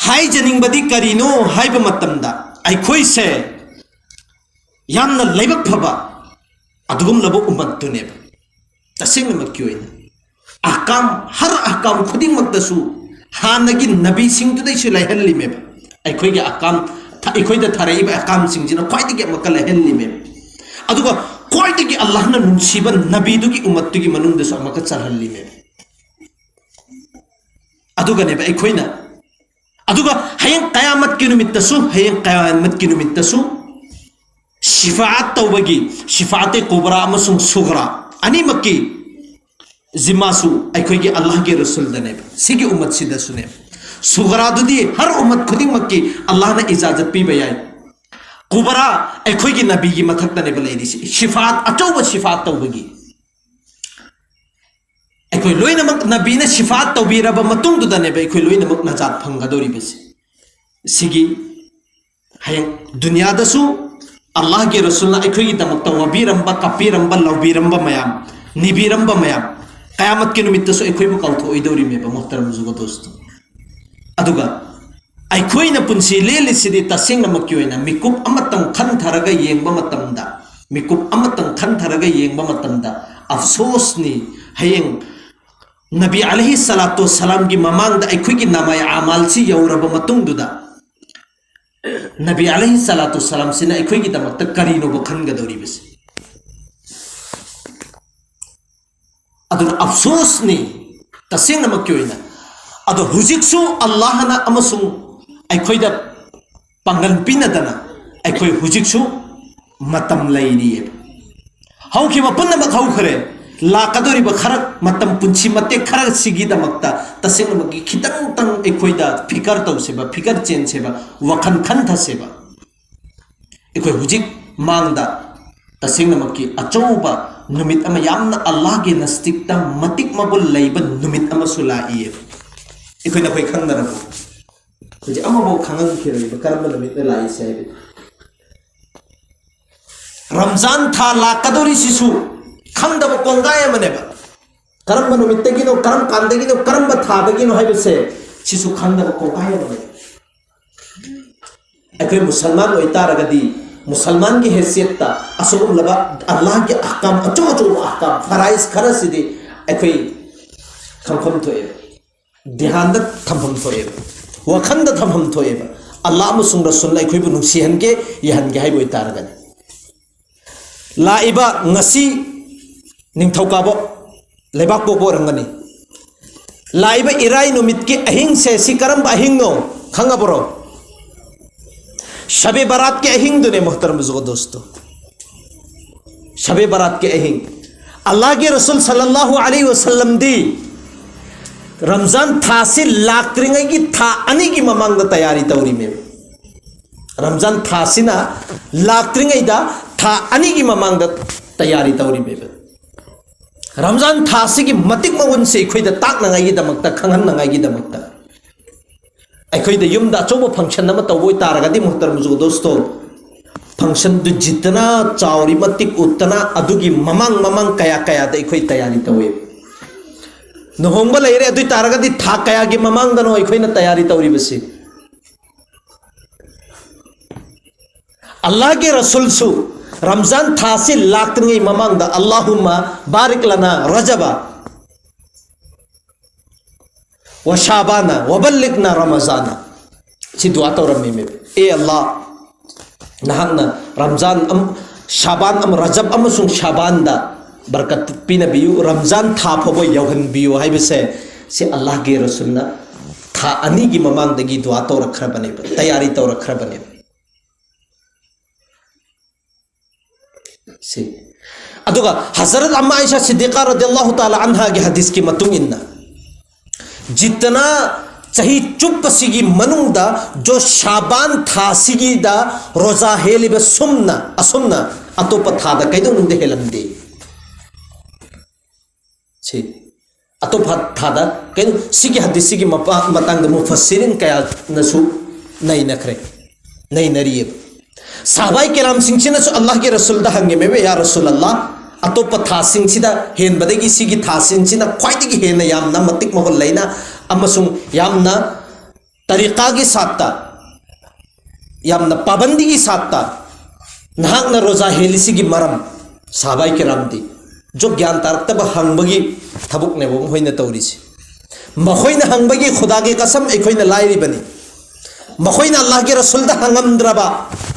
ꯍꯥꯏꯖꯅꯤꯡꯕꯗꯤ ꯀꯔꯤꯅꯣ ꯍꯥꯏꯕ ꯃꯇꯝꯗ, ꯑꯩꯈꯣꯏꯁꯦ ꯌꯥꯝꯅ ꯂꯥꯏꯕꯛ ꯐꯕ ꯑꯗꯨꯒꯨꯝꯂꯕ ꯎꯃꯠꯇꯨꯅꯦꯕ꯫ ꯇꯁꯦꯡꯅꯃꯛꯀꯤ ꯑꯣꯏꯅ ꯑꯍꯀꯥꯝ, ꯍꯔ ꯑꯍꯀꯥꯝ ꯈꯨꯗꯤꯡꯃꯛꯇꯁꯨ ꯍꯥꯟꯅꯒꯤ ꯅꯕꯤꯁꯤꯡꯗꯨꯗꯩꯁꯨ ꯂꯩꯍꯜꯂꯤꯃꯦꯕ꯫ ꯑꯩꯈꯣꯏꯒꯤ ꯑꯍꯀꯥꯝ, ꯑꯩꯈꯣꯏꯗ ꯊꯥꯔꯛꯏꯕ ꯑꯍꯀꯥꯝꯁꯤꯡꯁꯤꯅ ꯈ꯭ꯋꯥꯏꯗꯒꯤ ꯑꯃꯨꯛꯀ ꯂꯩꯍꯜꯂꯤꯃꯦꯕ꯫ ꯑꯗꯨꯒ ꯈ꯭ꯋꯥꯏꯗꯒꯤ ꯑꯜꯂꯥꯍꯅ ꯅꯨꯡꯁꯤꯕ ꯅꯕꯤꯗꯨꯒꯤ ꯎꯃꯠꯇꯨꯒꯤ ꯃꯅꯨꯡꯗꯁꯨ ꯑꯃꯨꯛꯀ ꯆꯜꯍꯜꯂꯤꯃꯦꯕ꯫ ꯑꯗꯨꯒꯅꯦꯕ ꯑꯩꯈꯣꯏꯅ, ꯑꯗꯨꯒ ꯍꯌꯦꯡ ꯀꯌꯥꯃꯠꯀꯤ ꯅꯨꯃꯤꯠꯇꯁꯨ, ꯍꯌꯦꯡ ꯀꯌꯥꯃꯠꯀꯤ ꯅꯨꯃꯤꯠꯇꯁꯨ ꯁꯤꯐꯥꯠ ꯇꯧꯕꯒꯤ, ꯁꯤꯐꯥꯠꯇꯤ ꯀꯨꯕ꯭ꯔꯥ ꯑꯃꯁꯨꯡ ꯁꯨꯒ꯭ꯔꯥ ꯑꯅꯤꯃꯛꯀꯤ ꯖꯤꯝꯃꯥꯁꯨ ꯑꯩꯈꯣꯏꯒꯤ ꯑꯜꯂꯥꯍꯒꯤ ꯔꯁꯨꯜꯗꯅꯦꯕ, ꯁꯤꯒꯤ ꯎꯃꯠꯁꯤꯗꯁꯨꯅꯦꯕ꯫ ꯁꯨꯒ꯭ꯔꯥꯗꯨꯗꯤ ꯍꯔ ꯎꯃꯠ ꯈꯨꯗꯤꯡꯃꯛꯀꯤ ꯑꯜꯂꯥꯍꯅ ꯏꯖꯥꯖꯠ ꯄꯤꯕ ꯌꯥꯏ꯫ ꯀꯨꯕ꯭ꯔꯥ ꯑꯩꯈꯣꯏꯒꯤ ꯅꯕꯤꯒꯤ ꯃꯊꯛꯇꯅꯦꯕ ꯂꯩꯔꯤꯁꯤ, ꯁꯤꯐꯥꯠ, ꯑꯆꯧꯕ ꯁꯤꯐꯥꯠ ꯇꯧꯕꯒꯤ꯫ ꯑꯩꯈꯣꯏ ꯂꯣꯏꯅꯃꯛ ꯅꯕꯤꯅ ꯁꯤꯐꯥꯠ ꯇꯧꯕꯤꯔꯕ ꯃꯇꯨꯡꯗꯨꯗꯅꯦꯕ ꯑꯩꯈꯣꯏ ꯂꯣꯏꯅꯃꯛ ꯅꯖꯥꯠ ꯐꯪꯒꯗꯧꯔꯤꯕꯁꯦ꯫ ꯁꯤꯒꯤ ꯍꯌꯦꯡ ꯗꯨꯅꯤꯌꯥꯗꯁꯨ ꯑꯜꯂꯥꯍꯒꯤ ꯔꯁꯨꯜꯅ ꯑꯩꯈꯣꯏꯒꯤꯗꯃꯛꯇ ꯋꯥꯕꯤꯔꯝꯕ, ꯀꯞꯄꯤꯔꯝꯕ, ꯂꯧꯕꯤꯔꯝꯕ ꯃꯌꯥꯝ, ꯅꯤꯕꯤꯔꯝꯕ ꯃꯌꯥꯝ, ꯀꯌꯥꯃꯠꯀꯤ ꯅꯨꯃꯤꯠꯇꯁꯨ ꯑꯩꯈꯣꯏꯕꯨ ꯀꯥꯎꯊꯣꯛꯑꯣꯏꯗꯧꯔꯤꯃꯦꯕ, ꯃꯣꯍꯇꯔꯝ ꯖꯨꯒꯗꯣꯁꯇꯣ꯫ ꯑꯗꯨꯒ ꯑꯩꯈꯣꯏꯅ ꯄꯨꯟꯁꯤ ꯂꯦꯜꯂꯤꯁꯤꯗꯤ ꯇꯁꯦꯡꯅꯃꯛꯀꯤ ꯑꯣꯏꯅ ꯃꯤꯀꯨꯞ ꯑꯃꯇꯪ ꯈꯟꯊꯔꯒ ꯌꯦꯡꯕ ꯃꯇꯝꯗ, ꯃꯤꯀꯨꯞ ꯑꯃꯇꯪ ꯈꯟꯊꯔꯒ ꯌꯦꯡꯕ ꯃꯇꯝꯗ, ꯑꯐꯁꯣꯁꯅꯤ, ꯍꯌꯦꯡ ꯅꯕꯤ ꯑꯂꯩꯍꯤ ꯁꯂꯥꯇꯨ ꯁꯂꯥꯝꯒꯤ ꯃꯃꯥꯡꯗ ꯑꯩꯈꯣꯏꯒꯤ ꯅꯃꯥꯏ ꯑꯃꯥꯜꯁꯤ ꯌꯧꯔꯕ ꯃꯇꯨꯡꯗꯨꯗ, ꯅꯕꯤ ꯑꯂꯩꯍꯤ ꯁꯂꯥꯇꯨ ꯁꯂꯥꯝꯁꯤꯅ ꯑꯩꯈꯣꯏꯒꯤꯗꯃꯛꯇ ꯀꯔꯤꯅꯣꯕ ꯈꯟꯒꯗꯧꯔꯤꯕꯁꯤ? ꯑꯗꯨꯅ ꯑꯐꯁꯣꯁꯅꯤ, ꯇꯁꯦꯡꯅꯃꯛꯀꯤ ꯑꯣꯏꯅ꯫ ꯑꯗꯣ ꯍꯧꯖꯤꯛꯁꯨ ꯑꯜꯂꯥꯍꯅ ꯑꯃꯁꯨꯡ ꯑꯩꯈꯣꯏꯗ ꯄꯥꯡꯒꯜ ꯄꯤꯅꯗꯅ ꯑꯩꯈꯣꯏ ꯍꯧꯖꯤꯛꯁꯨ ꯃꯇꯝ ꯂꯩꯔꯤꯑꯕ꯫ ꯍꯧꯈꯤꯕ ꯄꯨꯝꯅꯃꯛ ꯍꯧꯈ꯭ꯔꯦ꯫ ꯂꯥꯛꯀꯗꯧꯔꯤꯕ ꯈꯔ ꯃꯇꯝ, ꯄꯨꯟꯁꯤ ꯃꯇꯦꯛ ꯈꯔꯁꯤꯒꯤꯗꯃꯛꯇ ꯇꯁꯦꯡꯅꯃꯛꯀꯤ ꯈꯤꯇꯪꯇꯪ ꯑꯩꯈꯣꯏꯗ ꯐꯤꯀꯔ ꯇꯧꯁꯦꯕ, ꯐꯤꯀꯔ ꯆꯦꯟꯁꯦꯕ, ꯋꯥꯈꯜ ꯈꯟꯊꯁꯦꯕ꯫ ꯑꯩꯈꯣꯏ ꯍꯧꯖꯤꯛ ꯃꯥꯡꯗ ꯇꯁꯦꯡꯅꯃꯛꯀꯤ ꯑꯆꯧꯕ ꯅꯨꯃꯤꯠ ꯑꯃ, ꯌꯥꯝꯅ ꯑꯜꯂꯥꯍꯒꯤ ꯅꯁꯇꯤꯛꯇ ꯃꯇꯤꯛ ꯃꯒꯨꯟ ꯂꯩꯕ ꯅꯨꯃꯤꯠ ꯑꯃꯁꯨ ꯂꯥꯛꯏꯌꯦꯕ꯫ ꯑꯩꯈꯣꯏꯅ ꯑꯩꯈꯣꯏ ꯈꯪꯅꯔꯕ, ꯍꯧꯖꯤꯛ ꯑꯃꯐꯥꯎ ꯈꯪꯍꯟꯈꯤꯔꯣꯏꯕ ꯀꯔꯝꯕ ꯅꯨꯃꯤꯠꯅ ꯂꯥꯛꯏꯁꯦ ꯍꯥꯏꯕꯗꯤ꯫ ꯔꯝꯖꯥꯟ ꯊꯥ ꯂꯥꯛꯀꯗꯧꯔꯤꯁꯤꯁꯨ ꯈꯪꯗꯕ ꯀꯣꯡꯒꯥꯏ ꯑꯃꯅꯦꯕ꯫ ꯀꯔꯝꯕ ꯅꯨꯃꯤꯠꯇꯒꯤꯅꯣ, ꯀꯔꯝ ꯀꯥꯟꯗꯒꯤꯅꯣ, ꯀꯔꯝꯕ ꯊꯥꯗꯒꯤꯅꯣ ꯍꯥꯏꯕꯁꯦ ꯁꯤꯁꯨ ꯈꯪꯗꯕ ꯀꯣꯡꯒꯥꯏ ꯑꯃꯅꯦꯕ꯫ ꯑꯩꯈꯣꯏ ꯃꯨꯁꯜꯃꯥꯟ ꯑꯣꯏꯇꯥꯔꯒꯗꯤ ꯃꯨꯁꯜꯃꯥꯟꯒꯤ ꯍꯦꯁꯤꯌꯠꯇ ꯑꯁꯤꯒꯨꯝꯂꯕ ꯑꯜꯂꯥꯍꯒꯤ ꯑꯍꯀꯥꯝ, ꯑꯆꯧ ꯑꯆꯧꯕ ꯑꯍꯀꯥꯝ, ꯐꯔꯥꯏꯖ ꯈꯔꯁꯤꯗꯤ ꯑꯩꯈꯣꯏ ꯈꯪꯐꯝ ꯊꯣꯛꯑꯦꯕ, ꯙ꯭ꯌꯥꯟꯗ ꯊꯝꯐꯝ ꯊꯣꯛꯑꯦꯕ, ꯋꯥꯈꯟꯗ ꯊꯝꯐꯝ ꯊꯣꯛꯑꯦꯕ꯫ ꯑꯜꯂꯥꯍ ꯑꯃꯁꯨꯡ ꯔꯁꯨꯜꯅ ꯑꯩꯈꯣꯏꯕꯨ ꯅꯨꯡꯁꯤꯍꯟꯒꯦ, ꯌꯥꯍꯟꯒꯦ ꯍꯥꯏꯕ ꯑꯣꯏꯇꯥꯔꯒꯗꯤ꯫ ꯂꯥꯛꯏꯕ ꯉꯁꯤ ꯅꯤꯡꯊꯧꯀꯥꯕ ꯂꯩꯕꯥꯛꯄꯣꯛꯄ ꯑꯣꯏꯔꯝꯒꯅꯤ꯫ ꯂꯥꯛꯏꯕ ꯏꯔꯥꯏ ꯅꯨꯃꯤꯠꯀꯤ ꯑꯍꯤꯡꯁꯦ ꯁꯤ ꯀꯔꯝꯕ ꯑꯍꯤꯡꯅꯣ ꯈꯪꯉꯕ꯭ꯔꯣ? ꯁꯕꯦ ꯕꯔꯥꯠꯀꯤ ꯑꯍꯤꯡꯗꯨꯅꯦ, ꯃꯣꯍꯇꯔꯝ ꯖꯨꯒꯗꯣꯁꯇꯣ꯫ ꯁꯕꯦ ꯕꯔꯥꯠꯀꯤ ꯑꯍꯤꯡ꯫ ꯑꯜꯂꯥꯍꯒꯤ ꯔꯁꯨꯜ ꯁꯜꯂꯜꯂꯥꯍꯨ ꯑꯂꯩꯍꯤ ꯋꯁꯜꯂꯝꯗꯤ ꯔꯝꯖꯥꯟ ꯊꯥꯁꯤ ꯂꯥꯛꯇ꯭ꯔꯤꯉꯩꯒꯤ ꯊꯥ ꯑꯅꯤꯒꯤ ꯃꯃꯥꯡꯗ ꯇꯌꯥꯔꯤ ꯇꯧꯔꯤꯃꯦꯕ꯫ ꯔꯝꯖꯥꯟ ꯊꯥꯁꯤꯅ ꯂꯥꯛꯇ꯭ꯔꯤꯉꯩꯗ ꯊꯥ ꯑꯅꯤꯒꯤ ꯃꯃꯥꯡꯗ ꯇꯌꯥꯔꯤ ꯇꯧꯔꯤꯃꯦꯕ꯫ ꯔꯝꯖꯥꯟ ꯊꯥꯁꯤꯒꯤ ꯃꯇꯤꯛ ꯃꯒꯨꯟꯁꯦ ꯑꯩꯈꯣꯏꯗ ꯇꯥꯛꯅꯉꯥꯏꯒꯤꯗꯃꯛꯇ, ꯈꯪꯍꯟꯅꯉꯥꯏꯒꯤꯗꯃꯛꯇ ꯑꯩꯈꯣꯏꯗ ꯌꯨꯝꯗ ꯑꯆꯧꯕ ꯐꯪꯁꯟ ꯑꯃ ꯇꯧꯕ ꯑꯣꯏꯇꯥꯔꯒꯗꯤ, ꯃꯣꯍꯇꯔꯝ ꯖꯨꯒꯗꯣꯁꯇꯣ, ꯐꯪꯁꯟꯗꯨ ꯖꯤꯠꯇꯅ ꯆꯥꯎꯔꯤ ꯃꯇꯤꯛ ꯎꯠꯇꯅ ꯑꯗꯨꯒꯤ ꯃꯃꯥꯡ ꯃꯃꯥꯡ ꯀꯌꯥ ꯀꯌꯥꯗ ꯑꯩꯈꯣꯏ ꯇꯌꯥꯔꯤ ꯇꯧꯋꯦꯕ꯫ ꯂꯨꯍꯣꯡꯕ ꯂꯩꯔꯦ, ꯑꯗꯨ ꯑꯣꯏ ꯇꯥꯔꯒꯗꯤ ꯊꯥ ꯀꯌꯥꯒꯤ ꯃꯃꯥꯡꯗꯅꯣ ꯑꯩꯈꯣꯏꯅ ꯇꯌꯥꯔꯤ ꯇꯧꯔꯤꯕꯁꯤ? ꯑꯜꯂꯥꯍꯒꯤ ꯔꯁꯨꯜꯁꯨ ꯔꯝꯖꯥꯟ ꯊꯥꯁꯤ ꯂꯥꯛꯇ꯭ꯔꯤꯉꯩ ꯃꯃꯥꯡꯗ "ꯑꯜꯂꯥꯍꯨꯝꯃ ꯕꯥꯔꯤꯛ ꯂꯅꯥ ꯔꯖꯕ ꯋ ꯁꯥꯕꯥꯅ ꯋ ꯕꯜꯂꯤꯛꯅ ꯔꯃꯖꯥꯅ" ꯁꯤ ꯗꯨꯋꯥ ꯇꯧꯔꯝꯃꯤ꯫ "ꯑꯦ ꯑꯜꯂꯥ, ꯅꯍꯥꯛꯅ ꯔꯝꯖꯥꯟ ꯑꯃ-, ꯁꯥꯕꯥꯟ ꯑꯃ-, ꯔꯖꯕ ꯑꯃꯁꯨꯡ ꯁꯥꯕꯥꯟꯗ ꯕꯔꯀꯠ ꯄꯤꯅꯕꯤꯌꯨ, ꯔꯝꯖꯥꯟ ꯊꯥ ꯐꯥꯎꯕ ꯌꯧꯍꯟꯕꯤꯌꯨ" ꯍꯥꯏꯕꯁꯦ, ꯁꯤ ꯑꯜꯂꯥꯍꯒꯤ ꯔꯁꯨꯜꯅ ꯊꯥ ꯑꯅꯤꯒꯤ ꯃꯃꯥꯡꯗꯒꯤ ꯗꯨꯋꯥ ꯇꯧꯔꯛꯈ꯭ꯔꯕꯅꯦꯕ, ꯇꯌꯥꯔꯤ ꯇꯧꯔꯛꯈ꯭ꯔꯕꯅꯦꯕ꯫ ꯁꯤ꯫ ꯑꯗꯨꯒ ꯍꯖꯔꯠ ꯑꯝꯃꯥ ꯑꯥꯏꯁꯥ ꯁꯤꯗꯤꯀꯥ ꯔꯗꯤꯌꯜꯂꯥꯍꯨ ꯇꯥꯂꯥ ꯑꯟꯍꯥꯒꯤ ꯍꯗꯤꯁꯀꯤ ꯃꯇꯨꯡ ꯏꯟꯅ, ꯖꯤꯠꯇꯅ ꯆꯍꯤ ꯆꯨꯞꯄꯁꯤꯒꯤ ꯃꯅꯨꯡꯗ ꯖꯣ ꯁꯥꯕꯥꯟ ꯊꯥꯁꯤꯒꯤꯗ ꯔꯣꯖꯥ ꯍꯦꯜꯂꯤꯕ ꯁꯨꯝꯅ, ꯑꯁꯨꯝꯅ ꯑꯇꯣꯞꯄ ꯊꯥꯗ ꯀꯩꯗꯧꯅꯨꯡꯗ ꯍꯦꯜꯂꯝꯗꯦ꯫ ꯁꯤ꯫ ꯑꯇꯣꯞꯄ ꯊꯥꯗ ꯀꯩꯅꯣ, ꯁꯤꯒꯤ ꯍꯗꯤꯁꯁꯤꯒꯤ ꯃꯄꯥ-, ꯃꯇꯥꯡꯗ ꯃꯨꯐꯁꯤꯔꯤꯟ ꯀꯌꯥꯅꯁꯨ ꯅꯩꯅꯈ꯭ꯔꯦ, ꯅꯩꯅꯔꯤꯑꯕ꯫ ꯁꯥꯍꯕꯥꯏ ꯀꯦꯔꯥꯝꯁꯤꯡꯁꯤꯅꯁꯨ ꯑꯜꯂꯥꯍꯒꯤ ꯔꯁꯨꯜꯗ ꯍꯪꯉꯦꯃꯦꯕ, "ꯌꯥ ꯔꯁꯨꯜ ꯑꯜꯂꯥꯍ, ꯑꯇꯣꯞꯄ ꯊꯥꯁꯤꯡꯁꯤꯗ ꯍꯦꯟꯕꯗꯒꯤ ꯁꯤꯒꯤ ꯊꯥꯁꯤꯡꯁꯤꯅ ꯈ꯭ꯋꯥꯏꯗꯒꯤ ꯍꯦꯟꯅ ꯌꯥꯝꯅ ꯃꯇꯤꯛ ꯃꯒꯨꯟ ꯂꯩꯅ ꯑꯃꯁꯨꯡ ꯌꯥꯝꯅ ꯇꯔꯤꯀꯥꯒꯤ ꯁꯥꯠꯇ, ꯌꯥꯝꯅ ꯄꯥꯕꯟꯗꯤꯒꯤ ꯁꯥꯠꯇ ꯅꯍꯥꯛꯅ ꯔꯣꯖꯥ ꯍꯦꯜꯂꯤꯁꯤꯒꯤ ꯃꯔꯝ?" ꯁꯥꯍꯕꯥꯏ ꯀꯦꯔꯥꯝꯗꯤ ꯖꯣ ꯒ꯭ꯌꯥꯟ ꯇꯥꯔꯛꯇꯕ ꯍꯪꯕꯒꯤ ꯊꯕꯛꯅꯦꯕ ꯃꯈꯣꯏꯅ ꯇꯧꯔꯤꯁꯦ꯫ ꯃꯈꯣꯏꯅ ꯍꯪꯕꯒꯤ ꯈꯨꯗꯥꯒꯤ ꯀꯁꯝ ꯑꯩꯈꯣꯏꯅ ꯂꯥꯏꯔꯤꯕꯅꯤ꯫ ꯃꯈꯣꯏꯅ ꯑꯜꯂꯥꯍꯒꯤ ꯔꯁꯨꯜꯗ ꯍꯪꯉꯝꯗ꯭ꯔꯕ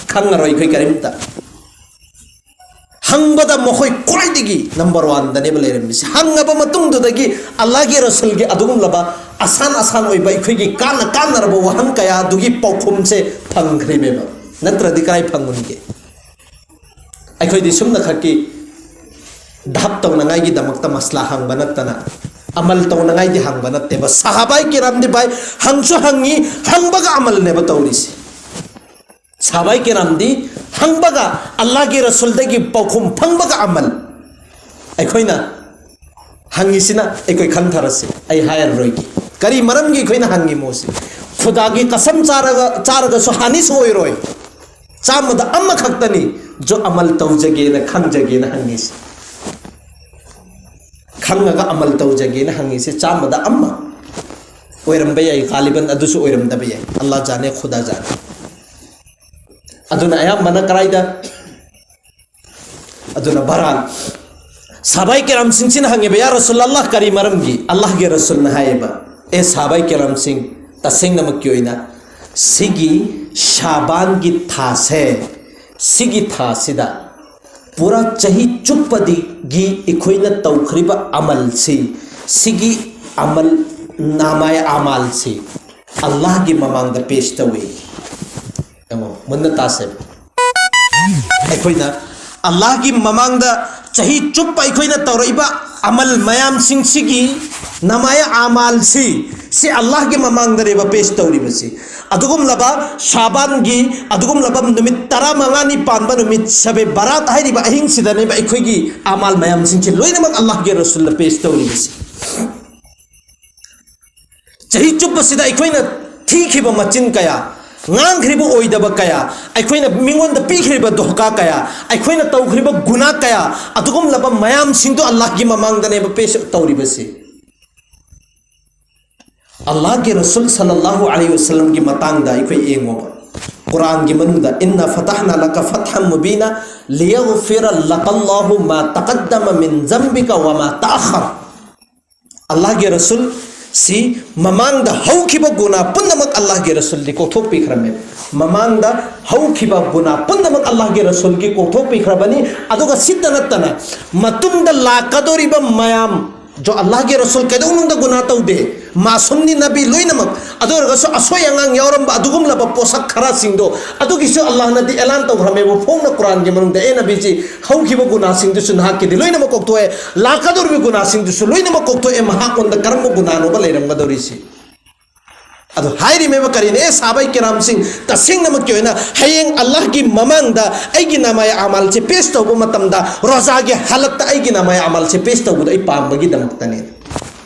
ꯈꯪꯉꯔꯣꯏ ꯑꯩꯈꯣꯏ ꯀꯔꯤꯝꯇ꯫ ꯍꯪꯕꯗ ꯃꯈꯣꯏ ꯈ꯭ꯋꯥꯏꯗꯒꯤ ꯅꯝꯕꯔ ꯋꯥꯟꯗꯅꯦꯕ ꯂꯩꯔꯝꯃꯤꯁꯦ꯫ ꯍꯪꯉꯕ ꯃꯇꯨꯡꯗꯨꯗꯒꯤ ꯑꯜꯂꯥꯍꯒꯤ ꯔꯁꯨꯜꯒꯤ ꯑꯗꯨꯒꯨꯝꯂꯕ ꯑꯁꯥꯟ ꯑꯁꯥꯟ ꯑꯣꯏꯕ ꯑꯩꯈꯣꯏꯒꯤ ꯀꯥꯟꯅ ꯀꯥꯟꯅꯔꯕ ꯋꯥꯍꯪ ꯀꯌꯥ ꯑꯗꯨꯒꯤ ꯄꯥꯎꯈꯨꯝꯁꯦ ꯐꯪꯈ꯭ꯔꯤꯃꯦꯕ꯫ ꯅꯠꯇ꯭ꯔꯗꯤ ꯀꯗꯥꯏ ꯐꯪꯉꯨꯅꯤꯒꯦ? ꯑꯩꯈꯣꯏꯗꯤ ꯁꯨꯝꯅ ꯈꯛꯀꯤ ꯙꯞ ꯇꯧꯅꯉꯥꯏꯒꯤꯗꯃꯛꯇ ꯃꯁꯂꯥ ꯍꯪꯕ ꯅꯠꯇꯅ, ꯑꯃꯜ ꯇꯧꯅꯉꯥꯏꯗꯤ ꯍꯪꯕ ꯅꯠꯇꯦꯕ꯫ ꯁꯥꯍꯕꯥꯏ ꯀꯤꯔꯥꯝꯗꯤ ꯚꯥꯏ ꯍꯪꯁꯨ ꯍꯪꯉꯤ, ꯍꯪꯕꯒ ꯑꯃꯜꯅꯦꯕ ꯇꯧꯔꯤꯁꯦ꯫ ꯁꯥꯍꯕꯥꯏ ꯀꯤꯔꯥꯝꯗꯤ ꯍꯪꯕꯒ ꯑꯜꯂꯥꯍꯒꯤ ꯔꯁꯨꯜꯗꯒꯤ ꯄꯥꯎꯈꯨꯝ ꯐꯪꯕꯒ ꯑꯃꯜ꯫ ꯑꯩꯈꯣꯏꯅ ꯍꯪꯉꯤꯁꯤꯅ ꯑꯩꯈꯣꯏ ꯈꯟꯊꯔꯁꯤ, ꯑꯩ ꯍꯥꯏꯔꯔꯣꯏꯒꯦ꯫ ꯀꯔꯤ ꯃꯔꯝꯒꯤ ꯑꯩꯈꯣꯏꯅ ꯍꯪꯉꯤꯃꯣꯁꯤ? ꯈꯨꯗꯥꯒꯤ ꯀꯁꯝ ꯆꯥꯔꯒ, ꯆꯥꯔꯒꯁꯨ ꯍꯥꯅꯤꯁꯨ ꯑꯣꯏꯔꯣꯏ꯫ ꯆꯥꯝꯃꯗ ꯑꯃꯈꯛꯇꯅꯤ ꯖꯣ ꯑꯃꯜ ꯇꯧꯖꯒꯦꯅ ꯈꯟꯖꯒꯦꯅ ꯍꯪꯉꯤꯁꯤ꯫ ꯈꯪꯉꯒ ꯑꯃꯜ ꯇꯧꯖꯒꯦꯅ ꯍꯪꯉꯤꯁꯦ ꯆꯥꯝꯃꯗ ꯑꯃ ꯑꯣꯏꯔꯝꯕ ꯌꯥꯏ, ꯒꯥꯂꯤꯕꯟ ꯑꯗꯨꯁꯨ ꯑꯣꯏꯔꯝꯗꯕ ꯌꯥꯏ꯫ ꯑꯜꯂꯥ ꯖꯥꯅꯦ, ꯈꯨꯗꯥ ꯖꯥꯅꯦ꯫ ꯑꯗꯨꯅ ꯑꯌꯥꯝꯕꯅ ꯀꯗꯥꯏꯗ? ꯑꯗꯨꯅ ꯕꯔꯥꯟ, ꯁꯥꯕꯥꯏ ꯀꯦꯔꯥꯝꯁꯤꯡꯁꯤꯅ ꯍꯪꯉꯦꯕ, "ꯌꯥ ꯔꯁꯨꯜ ꯑꯜꯂꯥꯍ, ꯀꯔꯤ ꯃꯔꯝꯒꯤ?" ꯑꯜꯂꯥꯍꯒꯤ ꯔꯁꯨꯜꯅ ꯍꯥꯏꯌꯦꯕ, "ꯑꯦ ꯁꯥꯕꯥꯏ ꯀꯦꯔꯥꯝꯁꯤꯡ, ꯇꯁꯦꯡꯅꯃꯛꯀꯤ ꯑꯣꯏꯅ ꯁꯤꯒꯤ ꯁꯥꯕꯥꯟꯒꯤ ꯊꯥꯁꯦ, ꯁꯤꯒꯤ ꯊꯥꯁꯤꯗ ꯄꯨꯔꯥ ꯆꯍꯤ ꯆꯨꯞꯄꯗꯒꯤ ꯑꯩꯈꯣꯏꯅ ꯇꯧꯈ꯭ꯔꯤꯕ ꯑꯃꯜꯁꯤ, ꯁꯤꯒꯤ ꯑꯃꯜ, ꯅꯥꯃꯥꯏ ꯑꯃꯥꯜꯁꯤ ꯑꯜꯂꯥꯍꯒꯤ ꯃꯃꯥꯡꯗ ꯄꯦꯁ ꯇꯧꯏ꯫" ꯌꯦꯡꯉꯣ, ꯃꯨꯟꯅ ꯇꯥꯁꯦꯕ꯫ ꯑꯩꯈꯣꯏꯅ ꯑꯜꯂꯥꯍꯒꯤ ꯃꯃꯥꯡꯗ ꯆꯍꯤ ꯆꯨꯞꯄ ꯑꯩꯈꯣꯏꯅ ꯇꯧꯔꯛꯏꯕ ꯑꯃꯜ ꯃꯌꯥꯝꯁꯤꯡꯁꯤꯒꯤ ꯅꯥꯃꯥꯏ ꯑꯃꯥꯜꯁꯤ, ꯁꯤ ꯑꯜꯂꯥꯍꯒꯤ ꯃꯃꯥꯡꯗꯅꯦꯕ ꯄꯦꯁ ꯇꯧꯔꯤꯕꯁꯤ꯫ ꯑꯗꯨꯒꯨꯝꯂꯕ ꯁꯥꯕꯥꯟꯒꯤ ꯑꯗꯨꯒꯨꯝꯂꯕ ꯅꯨꯃꯤꯠ ꯇꯔꯥꯃꯉꯥꯅꯤ ꯄꯥꯟꯕ ꯅꯨꯃꯤꯠ ꯁꯕꯦ ꯕꯔꯥꯠ ꯍꯥꯏꯔꯤꯕ ꯑꯍꯤꯡꯁꯤꯗꯅꯦꯕ ꯑꯩꯈꯣꯏꯒꯤ ꯑꯃꯥꯜ ꯃꯌꯥꯝꯁꯤꯡꯁꯤ ꯂꯣꯏꯅꯃꯛ ꯑꯜꯂꯥꯍꯒꯤ ꯔꯁꯨꯜꯗ ꯄꯦꯁ ꯇꯧꯔꯤꯕꯁꯤ꯫ ꯆꯍꯤ ꯆꯨꯞꯄꯁꯤꯗ ꯑꯩꯈꯣꯏꯅ ꯊꯤꯈꯤꯕ ꯃꯆꯤꯟ ꯀꯌꯥ, ꯉꯥꯡꯈ꯭ꯔꯤꯕ ꯑꯣꯏꯗꯕ ꯀꯌꯥ, ꯑꯩꯈꯣꯏꯅ ꯃꯤꯉꯣꯟꯗ ꯄꯤꯈ꯭ꯔꯤꯕ ꯙꯣꯀꯥ ꯀꯌꯥ, ꯑꯩꯈꯣꯏꯅ ꯇꯧꯈ꯭ꯔꯤꯕ ꯒꯨꯅꯥ ꯀꯌꯥ, ꯑꯗꯨꯒꯨꯝꯂꯕ ꯃꯌꯥꯝꯁꯤꯡꯗꯨ ꯑꯜꯂꯥꯍꯒꯤ ꯃꯃꯥꯡꯗꯅꯦꯕ ꯄꯦꯁ ꯇꯧꯔꯤꯕꯁꯤ꯫ ꯑꯜꯂꯥꯍꯒꯤ ꯔꯁꯨꯜ ꯁꯜꯂꯜꯂꯥꯍꯨ ꯑꯂꯩꯍꯤ ꯋꯁꯜꯂꯝꯒꯤ ꯃꯇꯥꯡꯗ ꯑꯩꯈꯣꯏ ꯌꯦꯡꯉꯣꯕ, ꯀꯨꯔꯥꯟꯒꯤ ꯃꯅꯨꯡꯗ, "ꯏꯟꯅ ꯐꯇꯍꯅ ꯂꯀ ꯐꯠꯍꯝ ꯃꯨꯕꯤꯅ ꯂꯤꯌꯒꯐꯤꯔ ꯂꯀꯜꯂꯥꯍꯨ ꯃꯥ ꯇꯀꯗꯃ ꯃꯤꯟ ꯖꯝꯕꯤꯀ ꯋꯥ ꯃꯥ ꯇꯥꯈꯔ꯫" ꯑꯜꯂꯥꯍꯒꯤ ꯔꯁꯨꯜ ꯁꯤ ꯃꯃꯥꯡꯗ ꯍꯧꯈꯤꯕ ꯒꯨꯅꯥ ꯄꯨꯝꯅꯃꯛ ꯑꯜꯂꯥꯍꯒꯤ ꯔꯁꯨꯜꯗꯤ ꯀꯣꯛꯊꯣꯛꯄꯤꯈ꯭ꯔꯝꯃꯦ꯫ ꯃꯃꯥꯡꯗ ꯍꯧꯈꯤꯕ ꯒꯨꯅꯥ ꯄꯨꯝꯅꯃꯛ ꯑꯜꯂꯥꯍꯒꯤ ꯔꯁꯨꯜꯒꯤ ꯀꯣꯛꯊꯣꯛꯄꯤꯈ꯭ꯔꯕꯅꯤ꯫ ꯑꯗꯨꯒ ꯁꯤꯇ ꯅꯠꯇꯅ ꯃꯇꯨꯡꯗ ꯂꯥꯛꯀꯗꯧꯔꯤꯕ ꯃꯌꯥꯝ, ꯖꯣ ꯑꯜꯂꯥꯍꯒꯤ ꯔꯁꯨꯜ ꯀꯩꯗꯧꯅꯨꯡꯗ ꯒꯨꯅꯥ ꯇꯧꯗꯦ, ꯃꯥꯁꯨꯝꯅꯤ ꯅꯕꯤ ꯂꯣꯏꯅꯃꯛ꯫ ꯑꯗꯨ ꯑꯣꯏꯔꯒꯁꯨ ꯑꯁꯣꯏ ꯑꯉꯥꯡ ꯌꯥꯎꯔꯝꯕ ꯑꯗꯨꯒꯨꯝꯂꯕ ꯄꯣꯠꯁꯛ ꯈꯔꯁꯤꯡꯗꯣ, ꯑꯗꯨꯒꯤꯁꯨ ꯑꯜꯂꯥꯍꯅꯗꯤ ꯑꯦꯂꯥꯟ ꯇꯧꯈ꯭ꯔꯝꯃꯦꯕ ꯐꯣꯡꯅ ꯀꯨꯔꯥꯟꯒꯤ ꯃꯅꯨꯡꯗ, "ꯑꯦ ꯅꯕꯤꯖꯤ, ꯍꯧꯈꯤꯕ ꯒꯨꯅꯥꯁꯤꯡꯗꯨꯁꯨ ꯅꯍꯥꯛꯀꯤꯗꯤ ꯂꯣꯏꯅꯃꯛ ꯀꯣꯛꯊꯣꯛꯑꯦ, ꯂꯥꯛꯀꯗꯧꯔꯤꯕ ꯒꯨꯅꯥꯁꯤꯡꯗꯨꯁꯨ ꯂꯣꯏꯅꯃꯛ ꯀꯣꯛꯊꯣꯛꯑꯦ, ꯃꯍꯥꯛꯉꯣꯟꯗ ꯀꯔꯝꯕ ꯒꯨꯅꯥꯅꯣꯕ ꯂꯩꯔꯝꯒꯗꯧꯔꯤꯁꯤ?" ꯑꯗꯨ ꯍꯥꯏꯔꯤꯃꯦꯕ ꯀꯔꯤꯅꯦ? ꯑꯦ ꯁꯥꯕꯥꯏ ꯀꯤꯔꯥꯝꯁꯤꯡ, ꯇꯁꯦꯡꯅꯃꯛꯀꯤ ꯑꯣꯏꯅ ꯍꯌꯦꯡ ꯑꯜꯂꯥꯍꯒꯤ ꯃꯃꯥꯡꯗ ꯑꯩꯒꯤ ꯅꯥꯃꯥꯏ ꯑꯃꯥꯜꯁꯦ ꯄꯦꯁ ꯇꯧꯕ ꯃꯇꯝꯗ, ꯔꯣꯖꯥꯒꯤ ꯍꯥꯂꯠꯇ ꯑꯩꯒꯤ ꯅꯥꯃꯥꯏ ꯑꯃꯥꯜꯁꯦ ꯄꯦꯁ ꯇꯧꯕꯗꯣ ꯑꯩ ꯄꯥꯝꯕꯒꯤꯗꯃꯛꯇꯅꯦ꯫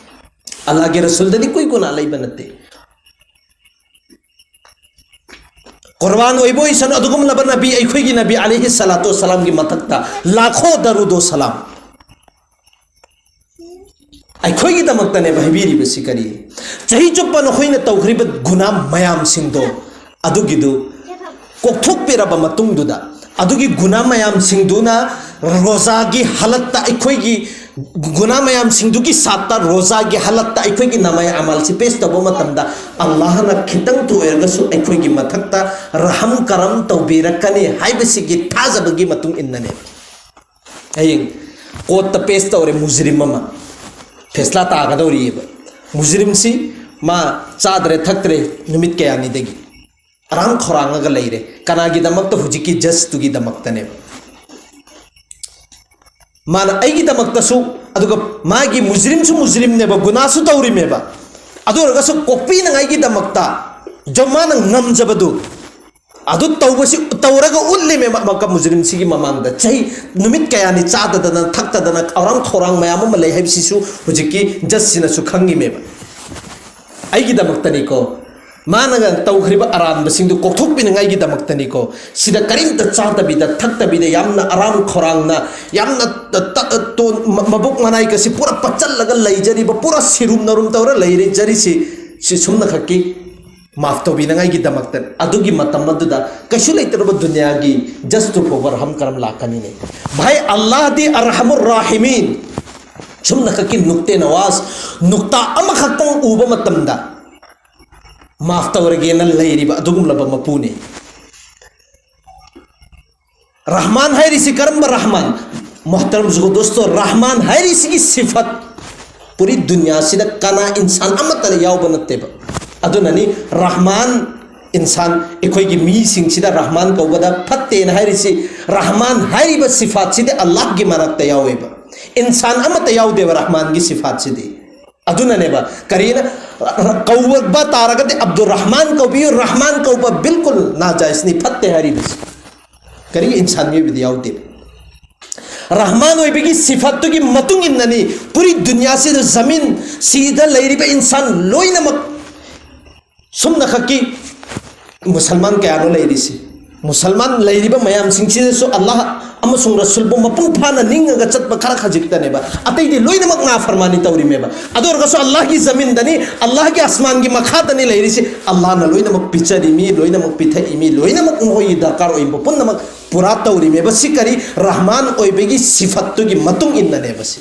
ꯑꯜꯂꯥꯍꯒꯤ ꯔꯁꯨꯜꯗꯗꯤ ꯀꯨꯏ ꯒꯨꯅꯥ ꯂꯩꯕ ꯅꯠꯇꯦ꯫ ꯀꯨꯔꯕꯥꯟ ꯑꯣꯏꯕ ꯑꯣꯏꯁꯅꯨ, ꯑꯗꯨꯒꯨꯝꯂꯕ ꯅꯕꯤ, ꯑꯩꯈꯣꯏꯒꯤ ꯅꯕꯤ ꯑꯂꯩꯍꯤ ꯁꯂꯥꯇꯨ ꯋꯁꯁꯂꯥꯝꯒꯤ ꯃꯊꯛꯇ ꯂꯥꯈꯣ ꯗꯔꯨꯗꯣ ꯁꯂꯥꯝ꯫ ꯑꯩꯈꯣꯏꯒꯤꯗꯃꯛꯇꯅꯦꯕ ꯍꯥꯏꯕꯤꯔꯤꯕꯁꯤ꯫ ꯀꯔꯤ? ꯆꯍꯤ ꯆꯨꯞꯄ ꯅꯈꯣꯏꯅ ꯇꯧꯈ꯭ꯔꯤꯕ ꯒꯨꯅꯥ ꯃꯌꯥꯝꯁꯤꯡꯗꯣ, ꯑꯗꯨꯒꯤꯗꯨ ꯀꯣꯛꯊꯣꯛꯄꯤꯔꯕ ꯃꯇꯨꯡꯗꯨꯗ, ꯑꯗꯨꯒꯤ ꯒꯨꯅꯥ ꯃꯌꯥꯝꯁꯤꯡꯗꯨꯅ ꯔꯣꯖꯥꯒꯤ ꯍꯥꯂꯠꯇ, ꯑꯩꯈꯣꯏꯒꯤ ꯒꯨꯅꯥ ꯃꯌꯥꯝꯁꯤꯡꯗꯨꯒꯤ ꯁꯥꯠꯇ, ꯔꯣꯖꯥꯒꯤ ꯍꯥꯂꯠꯇ ꯑꯩꯈꯣꯏꯒꯤ ꯅꯃꯥꯏ ꯑꯃꯜꯁꯤ ꯄꯦꯁ ꯇꯧꯕ ꯃꯇꯝꯗ, ꯑꯜꯂꯥꯍꯅ ꯈꯤꯇꯪꯇ ꯑꯣꯏꯔꯒꯁꯨ ꯑꯩꯈꯣꯏꯒꯤ ꯃꯊꯛꯇ ꯔꯍꯝ ꯀꯔꯝ ꯇꯧꯕꯤꯔꯛꯀꯅꯤ ꯍꯥꯏꯕꯁꯤꯒꯤ ꯊꯥꯖꯕꯒꯤ ꯃꯇꯨꯡ ꯏꯟꯅꯅꯦꯕ꯫ ꯍꯌꯦꯡ ꯀꯣꯔꯠꯇ ꯄꯦꯁ ꯇꯧꯔꯦ ꯃꯨꯖꯔꯤꯝ ꯑꯃ, ꯐꯦꯁꯂꯥ ꯇꯥꯒꯗꯧꯔꯤꯑꯕ꯫ ꯃꯨꯖꯔꯤꯝꯁꯤ ꯃꯥ ꯆꯥꯗ꯭ꯔꯦ ꯊꯛꯇ꯭ꯔꯦ ꯅꯨꯃꯤꯠ ꯀꯌꯥꯅꯤꯗꯒꯤ, ꯑꯔꯥꯝ ꯈꯧꯔꯥꯡꯉꯒ ꯂꯩꯔꯦ꯫ ꯀꯅꯥꯒꯤꯗꯃꯛꯇ? ꯍꯧꯖꯤꯛꯀꯤ ꯖꯁꯇꯨꯒꯤꯗꯃꯛꯇꯅꯦꯕ꯫ ꯃꯥꯅ ꯑꯩꯒꯤꯗꯃꯛꯇꯁꯨ, ꯑꯗꯨꯒ ꯃꯥꯒꯤ ꯃꯨꯖꯔꯤꯝꯁꯨ ꯃꯨꯖꯔꯤꯝꯅꯦꯕ, ꯒꯨꯅꯥꯁꯨ ꯇꯧꯔꯤꯃꯦꯕ, ꯑꯗꯨ ꯑꯣꯏꯔꯒꯁꯨ ꯀꯣꯛꯄꯤꯅꯉꯥꯏꯒꯤꯗꯃꯛꯇ ꯖꯃꯥꯅ ꯉꯝꯖꯕꯗꯨ ꯑꯗꯨ ꯇꯧꯕꯁꯤ, ꯇꯧꯔꯒ ꯎꯠꯂꯤꯃꯦ ꯃ-, ꯃꯀ ꯃꯨꯖꯔꯤꯝꯁꯤꯒꯤ ꯃꯃꯥꯡꯗ꯫ ꯆꯍꯤ, ꯅꯨꯃꯤꯠ ꯀꯌꯥꯅꯤ ꯆꯥꯗꯗꯅ ꯊꯛꯇꯗꯅ ꯑꯔꯥꯝ ꯈꯧꯔꯥꯡ ꯃꯌꯥꯝ ꯑꯃ ꯂꯩ ꯍꯥꯏꯕꯁꯤꯁꯨ ꯍꯧꯖꯤꯛꯀꯤ ꯖꯁꯁꯤꯅꯁꯨ ꯈꯪꯉꯤꯃꯦꯕ꯫ ꯑꯩꯒꯤꯗꯃꯛꯇꯅꯤꯀꯣ, ꯃꯥꯅꯒ ꯇꯧꯈ꯭ꯔꯤꯕ ꯑꯔꯥꯟꯕꯁꯤꯡꯗꯨ ꯀꯣꯛꯊꯣꯛꯄꯤꯅꯉꯥꯏꯒꯤꯗꯃꯛꯇꯅꯤꯀꯣ꯫ ꯁꯤꯗ ꯀꯔꯤꯝꯇ ꯆꯥꯗꯕꯤꯗ ꯊꯛꯇꯕꯤꯗ ꯌꯥꯝꯅ ꯑꯔꯥꯝ ꯈꯧꯔꯥꯡꯅ, ꯌꯥꯝꯅ ꯇ-, ꯇ-, ꯇꯣꯟ-, ꯃ-, ꯃꯕꯨꯛ ꯃꯅꯥꯏꯒꯁꯤ ꯄꯨꯔꯥ ꯄꯠꯆꯜꯂꯒ ꯂꯩꯖꯔꯤꯕ, ꯄꯨꯔꯥ ꯁꯤꯔꯨꯝ ꯅꯔꯨꯝ ꯇꯧꯔ ꯂꯩꯔꯤꯖꯔꯤꯁꯤ, ꯁꯤ ꯁꯨꯝꯅꯈꯛꯀꯤ ꯃꯥꯐ ꯇꯧꯕꯤꯅꯉꯥꯏꯒꯤꯗꯃꯛꯇ꯫ ꯑꯗꯨꯒꯤ ꯃꯇꯝ ꯑꯗꯨꯗ ꯀꯩꯁꯨ ꯂꯩꯇ꯭ꯔꯕ ꯗꯨꯅꯤꯌꯥꯒꯤ ꯖꯁꯇꯨ ꯐꯥꯎꯕ ꯔꯍꯝ ꯀꯔꯝ ꯂꯥꯛꯀꯅꯤꯅꯦ꯫ ꯚꯥꯏ, ꯑꯜꯂꯥꯍꯗꯤ ꯑꯔꯍꯃꯨꯔ ꯔꯥꯍꯤꯃꯤꯟ꯫ ꯁꯨꯝꯅꯈꯛꯀꯤ ꯅꯨꯛꯇꯦ ꯅꯋꯥꯖ, ꯅꯨꯛꯇꯥ ꯑꯃꯈꯛꯇꯪ ꯎꯕ ꯃꯇꯝꯗ ꯃꯥꯐ ꯇꯧꯔꯒꯦꯅ ꯂꯩꯔꯤꯕ ꯑꯗꯨꯒꯨꯝꯂꯕ ꯃꯄꯨꯅꯤ꯫ ꯔꯍꯃꯥꯟ ꯍꯥꯏꯔꯤꯁꯤ ꯀꯔꯝꯕ ꯔꯍꯃꯥꯟ? ꯃꯣꯍꯇꯔꯝ ꯖꯨꯒꯣ ꯗꯣꯁꯇꯣ, ꯔꯍꯃꯥꯟ ꯍꯥꯏꯔꯤꯁꯤꯒꯤ ꯁꯤꯐꯠ ꯄꯨꯔꯤ ꯗꯨꯅꯤꯌꯥꯁꯤꯗ ꯀꯅꯥ ꯏꯟꯁꯥꯟ ꯑꯃꯠꯇꯅ ꯌꯥꯎꯕ ꯅꯠꯇꯦꯕ꯫ ꯑꯗꯨꯅꯅꯤ ꯔꯍꯃꯥꯟ ꯏꯟꯁꯥꯟ, ꯑꯩꯈꯣꯏꯒꯤ ꯃꯤꯁꯤꯡꯁꯤꯗ ꯔꯍꯃꯥꯟ ꯀꯧꯕꯗ ꯐꯠꯇꯦꯅ ꯍꯥꯏꯔꯤꯁꯤ꯫ ꯔꯍꯃꯥꯟ ꯍꯥꯏꯔꯤꯕ ꯁꯤꯐꯥꯠꯁꯤꯗꯤ ꯑꯜꯂꯥꯍꯒꯤ ꯃꯔꯛꯇ ꯌꯥꯎꯋꯦꯕ, ꯏꯟꯁꯥꯟ ꯑꯃꯠꯇ ꯌꯥꯎꯗꯦꯕ ꯔꯍꯃꯥꯟꯒꯤ ꯁꯤꯐꯥꯠꯁꯤꯗꯤ꯫ ꯑꯗꯨꯅꯅꯦꯕ, ꯀꯔꯤꯅ ꯀꯧꯕ ꯇꯥꯔꯒꯗꯤ ꯑꯕꯗꯨꯔ ꯔꯍꯃꯥꯟ ꯀꯧꯕꯤꯌꯨ, ꯔꯍꯃꯥꯟ ꯀꯧꯕ ꯕꯤꯜꯀꯨꯜ ꯅꯥꯖꯥꯏꯁꯅꯤ, ꯐꯠꯇꯦ ꯍꯥꯏꯔꯤꯕꯁꯤ꯫ ꯀꯔꯤ ꯏꯟꯁꯥꯟ ꯃꯤꯑꯣꯏꯕꯗꯤ ꯌꯥꯎꯗꯦ꯫ ꯔꯍꯃꯥꯟ ꯑꯣꯏꯕꯒꯤ ꯁꯤꯐꯠꯇꯨꯒꯤ ꯃꯇꯨꯡ ꯏꯟꯅꯅꯤ ꯄꯨꯔꯤ ꯗꯨꯅꯤꯌꯥꯁꯤꯗ, ꯖꯃꯤꯟ ꯁꯤꯗ ꯂꯩꯔꯤꯕ ꯏꯟꯁꯥꯟ ꯂꯣꯏꯅꯃꯛ꯫ ꯁꯨꯝꯅꯈꯛꯀꯤ ꯃꯨꯁꯜꯃꯥꯟ ꯀꯌꯥꯅꯣ ꯂꯩꯔꯤꯁꯤ? ꯃꯨꯁꯜꯃꯥꯟ ꯂꯩꯔꯤꯕ ꯃꯌꯥꯝꯁꯤꯡꯁꯤꯗꯁꯨ ꯑꯜꯂꯥꯍ ꯑꯃꯁꯨꯡ ꯔꯁꯨꯜꯕꯨ ꯃꯄꯨꯡ ꯐꯥꯅ ꯅꯤꯡꯉꯒ ꯆꯠꯄ ꯈꯔ ꯈꯖꯤꯛꯇꯅꯦꯕ꯫ ꯑꯇꯩꯗꯤ ꯂꯣꯏꯅꯃꯛ ꯅꯥꯐꯔꯃꯥꯅꯤ ꯇꯧꯔꯤꯃꯦꯕ꯫ ꯑꯗꯨ ꯑꯣꯏꯔꯒꯁꯨ ꯑꯜꯂꯥꯍꯒꯤ ꯖꯃꯤꯟꯗꯅꯤ, ꯑꯜꯂꯥꯍꯒꯤ ꯑꯁꯃꯥꯟꯒꯤ ꯃꯈꯥꯗꯅꯤ ꯂꯩꯔꯤꯁꯤ꯫ ꯑꯜꯂꯥꯍꯅ ꯂꯣꯏꯅꯃꯛ ꯄꯤꯖꯔꯤꯃꯤ, ꯂꯣꯏꯅꯃꯛ ꯄꯤꯊꯛꯏꯃꯤ, ꯂꯣꯏꯅꯃꯛ ꯃꯈꯣꯏꯒꯤ ꯗꯔꯀꯥꯔ ꯑꯣꯏꯕ ꯄꯨꯝꯅꯃꯛ ꯄꯨꯔꯥ ꯇꯧꯔꯤꯃꯦꯕ꯫ ꯁꯤ ꯀꯔꯤ? ꯔꯍꯃꯥꯟ ꯑꯣꯏꯕꯒꯤ ꯁꯤꯐꯠꯇꯨꯒꯤ ꯃꯇꯨꯡ ꯏꯟꯅꯅꯦꯕ ꯁꯤ꯫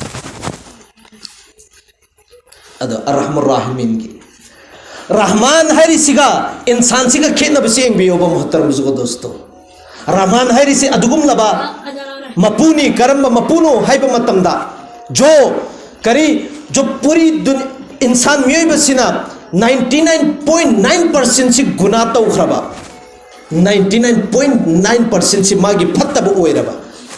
ꯑꯗꯣ ꯑꯔꯍꯃꯨꯔ ꯔꯥꯍꯤꯃꯤꯟꯒꯤ ꯔꯍꯃꯥꯟ ꯍꯥꯏꯔꯤꯁꯤꯒ ꯏꯟꯁꯥꯟꯁꯤꯒ ꯈꯦꯠꯅꯕꯁꯤ ꯌꯦꯡꯕꯤꯌꯣꯕ, ꯃꯨꯍꯇꯔꯝ ꯕꯨꯖꯨꯔꯒ ꯗꯣꯁꯇꯣ꯫ ꯔꯍꯃꯥꯟ ꯍꯥꯏꯔꯤꯁꯤ ꯑꯗꯨꯒꯨꯝꯂꯕ ꯃꯄꯨꯅꯤ꯫ ꯀꯔꯝꯕ ꯃꯄꯨꯅꯣ ꯍꯥꯏꯕ ꯃꯇꯝꯗ, ꯖꯣ ꯀꯔꯤ, ꯖꯣ ꯄꯨꯔꯤ ꯗꯨꯅꯤ-, ꯏꯟꯁꯥꯟ ꯃꯤꯑꯣꯏꯕꯁꯤꯅ ninety nine point nine percent ꯁꯤ ꯒꯨꯅꯥ ꯇꯧꯈ꯭ꯔꯕ, ninety nine point nine percent ꯁꯤ ꯃꯥꯒꯤ ꯐꯠꯇꯕ ꯑꯣꯏꯔꯕ,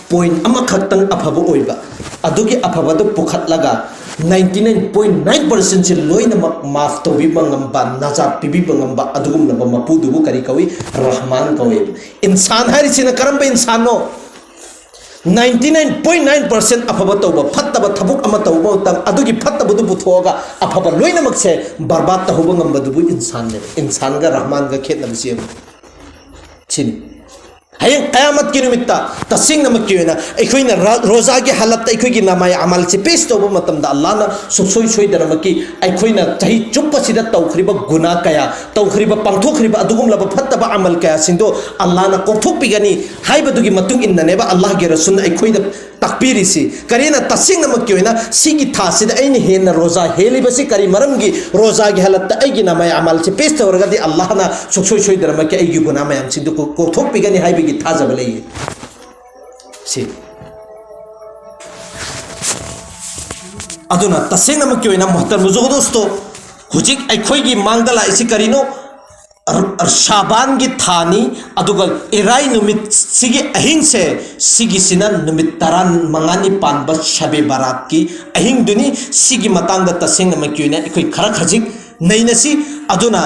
ꯄꯣꯏꯟ ꯑꯃꯈꯛꯇꯪ ꯑꯐꯕ ꯑꯣꯏꯕ, ꯑꯗꯨꯒꯤ ꯑꯐꯕꯗꯨ ꯄꯨꯈꯠꯂꯒ ninety nine point nine percent ꯁꯤ ꯂꯣꯏꯅꯃꯛ ꯃꯥꯐ ꯇꯧꯕꯤꯕ ꯉꯝꯕ, ꯅꯖꯥꯠ ꯄꯤꯕꯤꯕ ꯉꯝꯕ ꯑꯗꯨꯒꯨꯝꯂꯕ ꯃꯄꯨꯗꯨꯕꯨ ꯀꯔꯤ ꯀꯧꯏ? ꯔꯍꯃꯥꯟ ꯀꯧꯏ꯫ ꯏꯟꯁꯥꯟ ꯍꯥꯏꯔꯤꯁꯤꯅ ꯀꯔꯝꯕ ꯏꯟꯁꯥꯟꯅꯣ? Ninety nine point nine percent ꯑꯐꯕ ꯇꯧꯕ, ꯐꯠꯇꯕ ꯊꯕꯛ ꯑꯃ ꯇꯧꯕ ꯃꯇꯝ ꯑꯗꯨꯒꯤ ꯐꯠꯇꯕꯗꯨ ꯄꯨꯊꯣꯛꯑꯒ ꯑꯐꯕ ꯂꯣꯏꯅꯃꯛꯁꯦ ꯕꯔꯕꯥꯗ ꯇꯧꯍꯧꯕ ꯉꯝꯕꯗꯨꯕꯨ ꯏꯟꯁꯥꯟꯅꯦꯕ꯫ ꯏꯟꯁꯥꯟꯒ ꯔꯍꯃꯥꯟꯒ ꯈꯦꯠꯅꯕꯁꯤ ꯌꯦꯡꯉꯨ꯫ ꯁꯤꯅꯤ꯫ ꯍꯌꯦꯡ ꯀꯌꯥꯃꯠꯀꯤ ꯅꯨꯃꯤꯠꯇ ꯇꯁꯦꯡꯅꯃꯛꯀꯤ ꯑꯣꯏꯅ ꯑꯩꯈꯣꯏꯅ ꯔ-, ꯔꯣꯖꯥꯒꯤ ꯍꯥꯂꯠꯇ ꯑꯩꯈꯣꯏꯒꯤ ꯅꯃꯥꯏ ꯑꯃꯜꯁꯤ ꯄꯦꯁ ꯇꯧꯕ ꯃꯇꯝꯗ, ꯑꯜꯂꯥꯍꯅ ꯁꯨꯡꯁꯣꯏ ꯁꯣꯏꯗꯅꯃꯛꯀꯤ ꯑꯩꯈꯣꯏꯅ ꯆꯍꯤ ꯆꯨꯞꯄꯁꯤꯗ ꯇꯧꯈ꯭ꯔꯤꯕ ꯒꯨꯅꯥ ꯀꯌꯥ, ꯇꯧꯈ꯭ꯔꯤꯕ, ꯄꯥꯡꯊꯣꯛꯈ꯭ꯔꯤꯕ ꯑꯗꯨꯒꯨꯝꯂꯕ ꯐꯠꯇꯕ ꯑꯃꯜ ꯀꯌꯥꯁꯤꯡꯗꯣ ꯑꯜꯂꯥꯍꯅ ꯀꯣꯛꯊꯣꯛꯄꯤꯒꯅꯤ ꯍꯥꯏꯕꯗꯨꯒꯤ ꯃꯇꯨꯡ ꯏꯟꯅꯅꯦꯕ ꯑꯜꯂꯥꯍꯒꯤ ꯔꯁꯨꯜꯅ ꯑꯩꯈꯣꯏꯗ ꯇꯥꯛꯄꯤꯔꯤꯁꯤ꯫ ꯀꯔꯤꯅ ꯇꯁꯦꯡꯅꯃꯛꯀꯤ ꯑꯣꯏꯅ ꯁꯤꯒꯤ ꯊꯥꯁꯤꯗ ꯑꯩꯅ ꯍꯦꯟꯅ ꯔꯣꯖꯥ ꯍꯦꯜꯂꯤꯕꯁꯤ ꯀꯔꯤ ꯃꯔꯝꯒꯤ? ꯔꯣꯖꯥꯒꯤ ꯍꯥꯂꯠꯇ ꯑꯩꯒꯤ ꯅꯃꯥꯏ ꯑꯃꯜꯁꯦ ꯄꯦꯁ ꯇꯧꯔꯒꯗꯤ ꯑꯜꯂꯥꯍꯅ ꯁꯨꯡꯁꯣꯏ ꯁꯣꯏꯗꯅꯃꯛꯀꯤ ꯑꯩꯒꯤ ꯒꯨꯅꯥ ꯃꯌꯥꯝꯁꯤꯡꯗꯨ ꯀꯣ-, ꯀꯣꯛꯊꯣꯛꯄꯤꯒꯅꯤ ꯍꯥꯏꯕꯒꯤ ꯊꯥꯖꯕ ꯂꯩꯌꯦ꯫ ꯁꯤ꯫ ꯑꯗꯨꯅ ꯇꯁꯦꯡꯅꯃꯛꯀꯤ ꯑꯣꯏꯅ ꯃꯨꯍꯇꯔꯝ ꯕꯨꯖꯨꯔꯒ ꯗꯣꯁꯇꯣ, ꯍꯧꯖꯤꯛ ꯑꯩꯈꯣꯏꯒꯤ ꯃꯥꯡꯗ ꯂꯥꯛꯏꯁꯤ ꯀꯔꯤꯅꯣ? ꯑꯔ-, ꯑꯔ-, ꯁꯥꯕꯥꯟꯒꯤ ꯊꯥꯅꯤ, ꯑꯗꯨꯒ ꯏꯔꯥꯏ ꯅꯨꯃꯤꯠꯁꯤꯒꯤ ꯑꯍꯤꯡꯁꯦ, ꯁꯤꯒꯤꯁꯤꯅ ꯅꯨꯃꯤꯠ ꯇꯔꯥꯃꯉꯥꯅꯤ ꯄꯥꯟꯕ ꯁꯕꯦ ꯕꯔꯥꯠꯀꯤ ꯑꯍꯤꯡꯗꯨꯅꯤ꯫ ꯁꯤꯒꯤ ꯃꯇꯥꯡꯗ ꯇꯁꯦꯡꯅꯃꯛꯀꯤ ꯑꯣꯏꯅ ꯑꯩꯈꯣꯏ ꯈꯔ ꯈꯖꯤꯛ ꯅꯩꯅꯁꯤ꯫ ꯑꯗꯨꯅ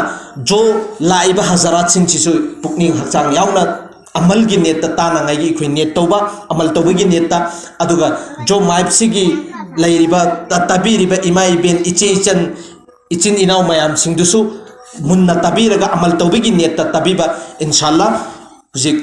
ꯖꯣ ꯂꯥꯛꯏꯕ ꯍꯖꯔꯥꯠꯁꯤꯡꯁꯤꯁꯨ ꯄꯨꯛꯅꯤꯡ ꯍꯛꯆꯥꯡ ꯌꯥꯎꯅ ꯑꯃꯜꯒꯤ ꯅꯦꯠꯇ ꯇꯥꯅꯉꯥꯏꯒꯤ ꯑꯩꯈꯣꯏ ꯅꯦꯠ ꯇꯧꯕ, ꯑꯃꯜ ꯇꯧꯕꯒꯤ ꯅꯦꯠꯇ, ꯑꯗꯨꯒ ꯖꯣ ꯃꯥꯏꯞꯁꯤꯒꯤ ꯂꯩꯔꯤꯕ, ꯇ-, ꯇꯥꯕꯤꯔꯤꯕ ꯏꯃꯥ ꯏꯕꯦꯟ, ꯏꯆꯦ ꯏꯆꯟ, ꯏꯆꯤꯟ ꯏꯅꯥꯎ ꯃꯌꯥꯝꯁꯤꯡꯗꯨꯁꯨ ꯃꯨꯟꯅ ꯇꯥꯕꯤꯔꯒ ꯑꯃꯜ ꯇꯧꯕꯒꯤ ꯅꯦꯠꯇ ꯇꯥꯕꯤꯕ, ꯏꯟꯁꯥꯜꯂꯥ꯫ ꯍꯧꯖꯤꯛ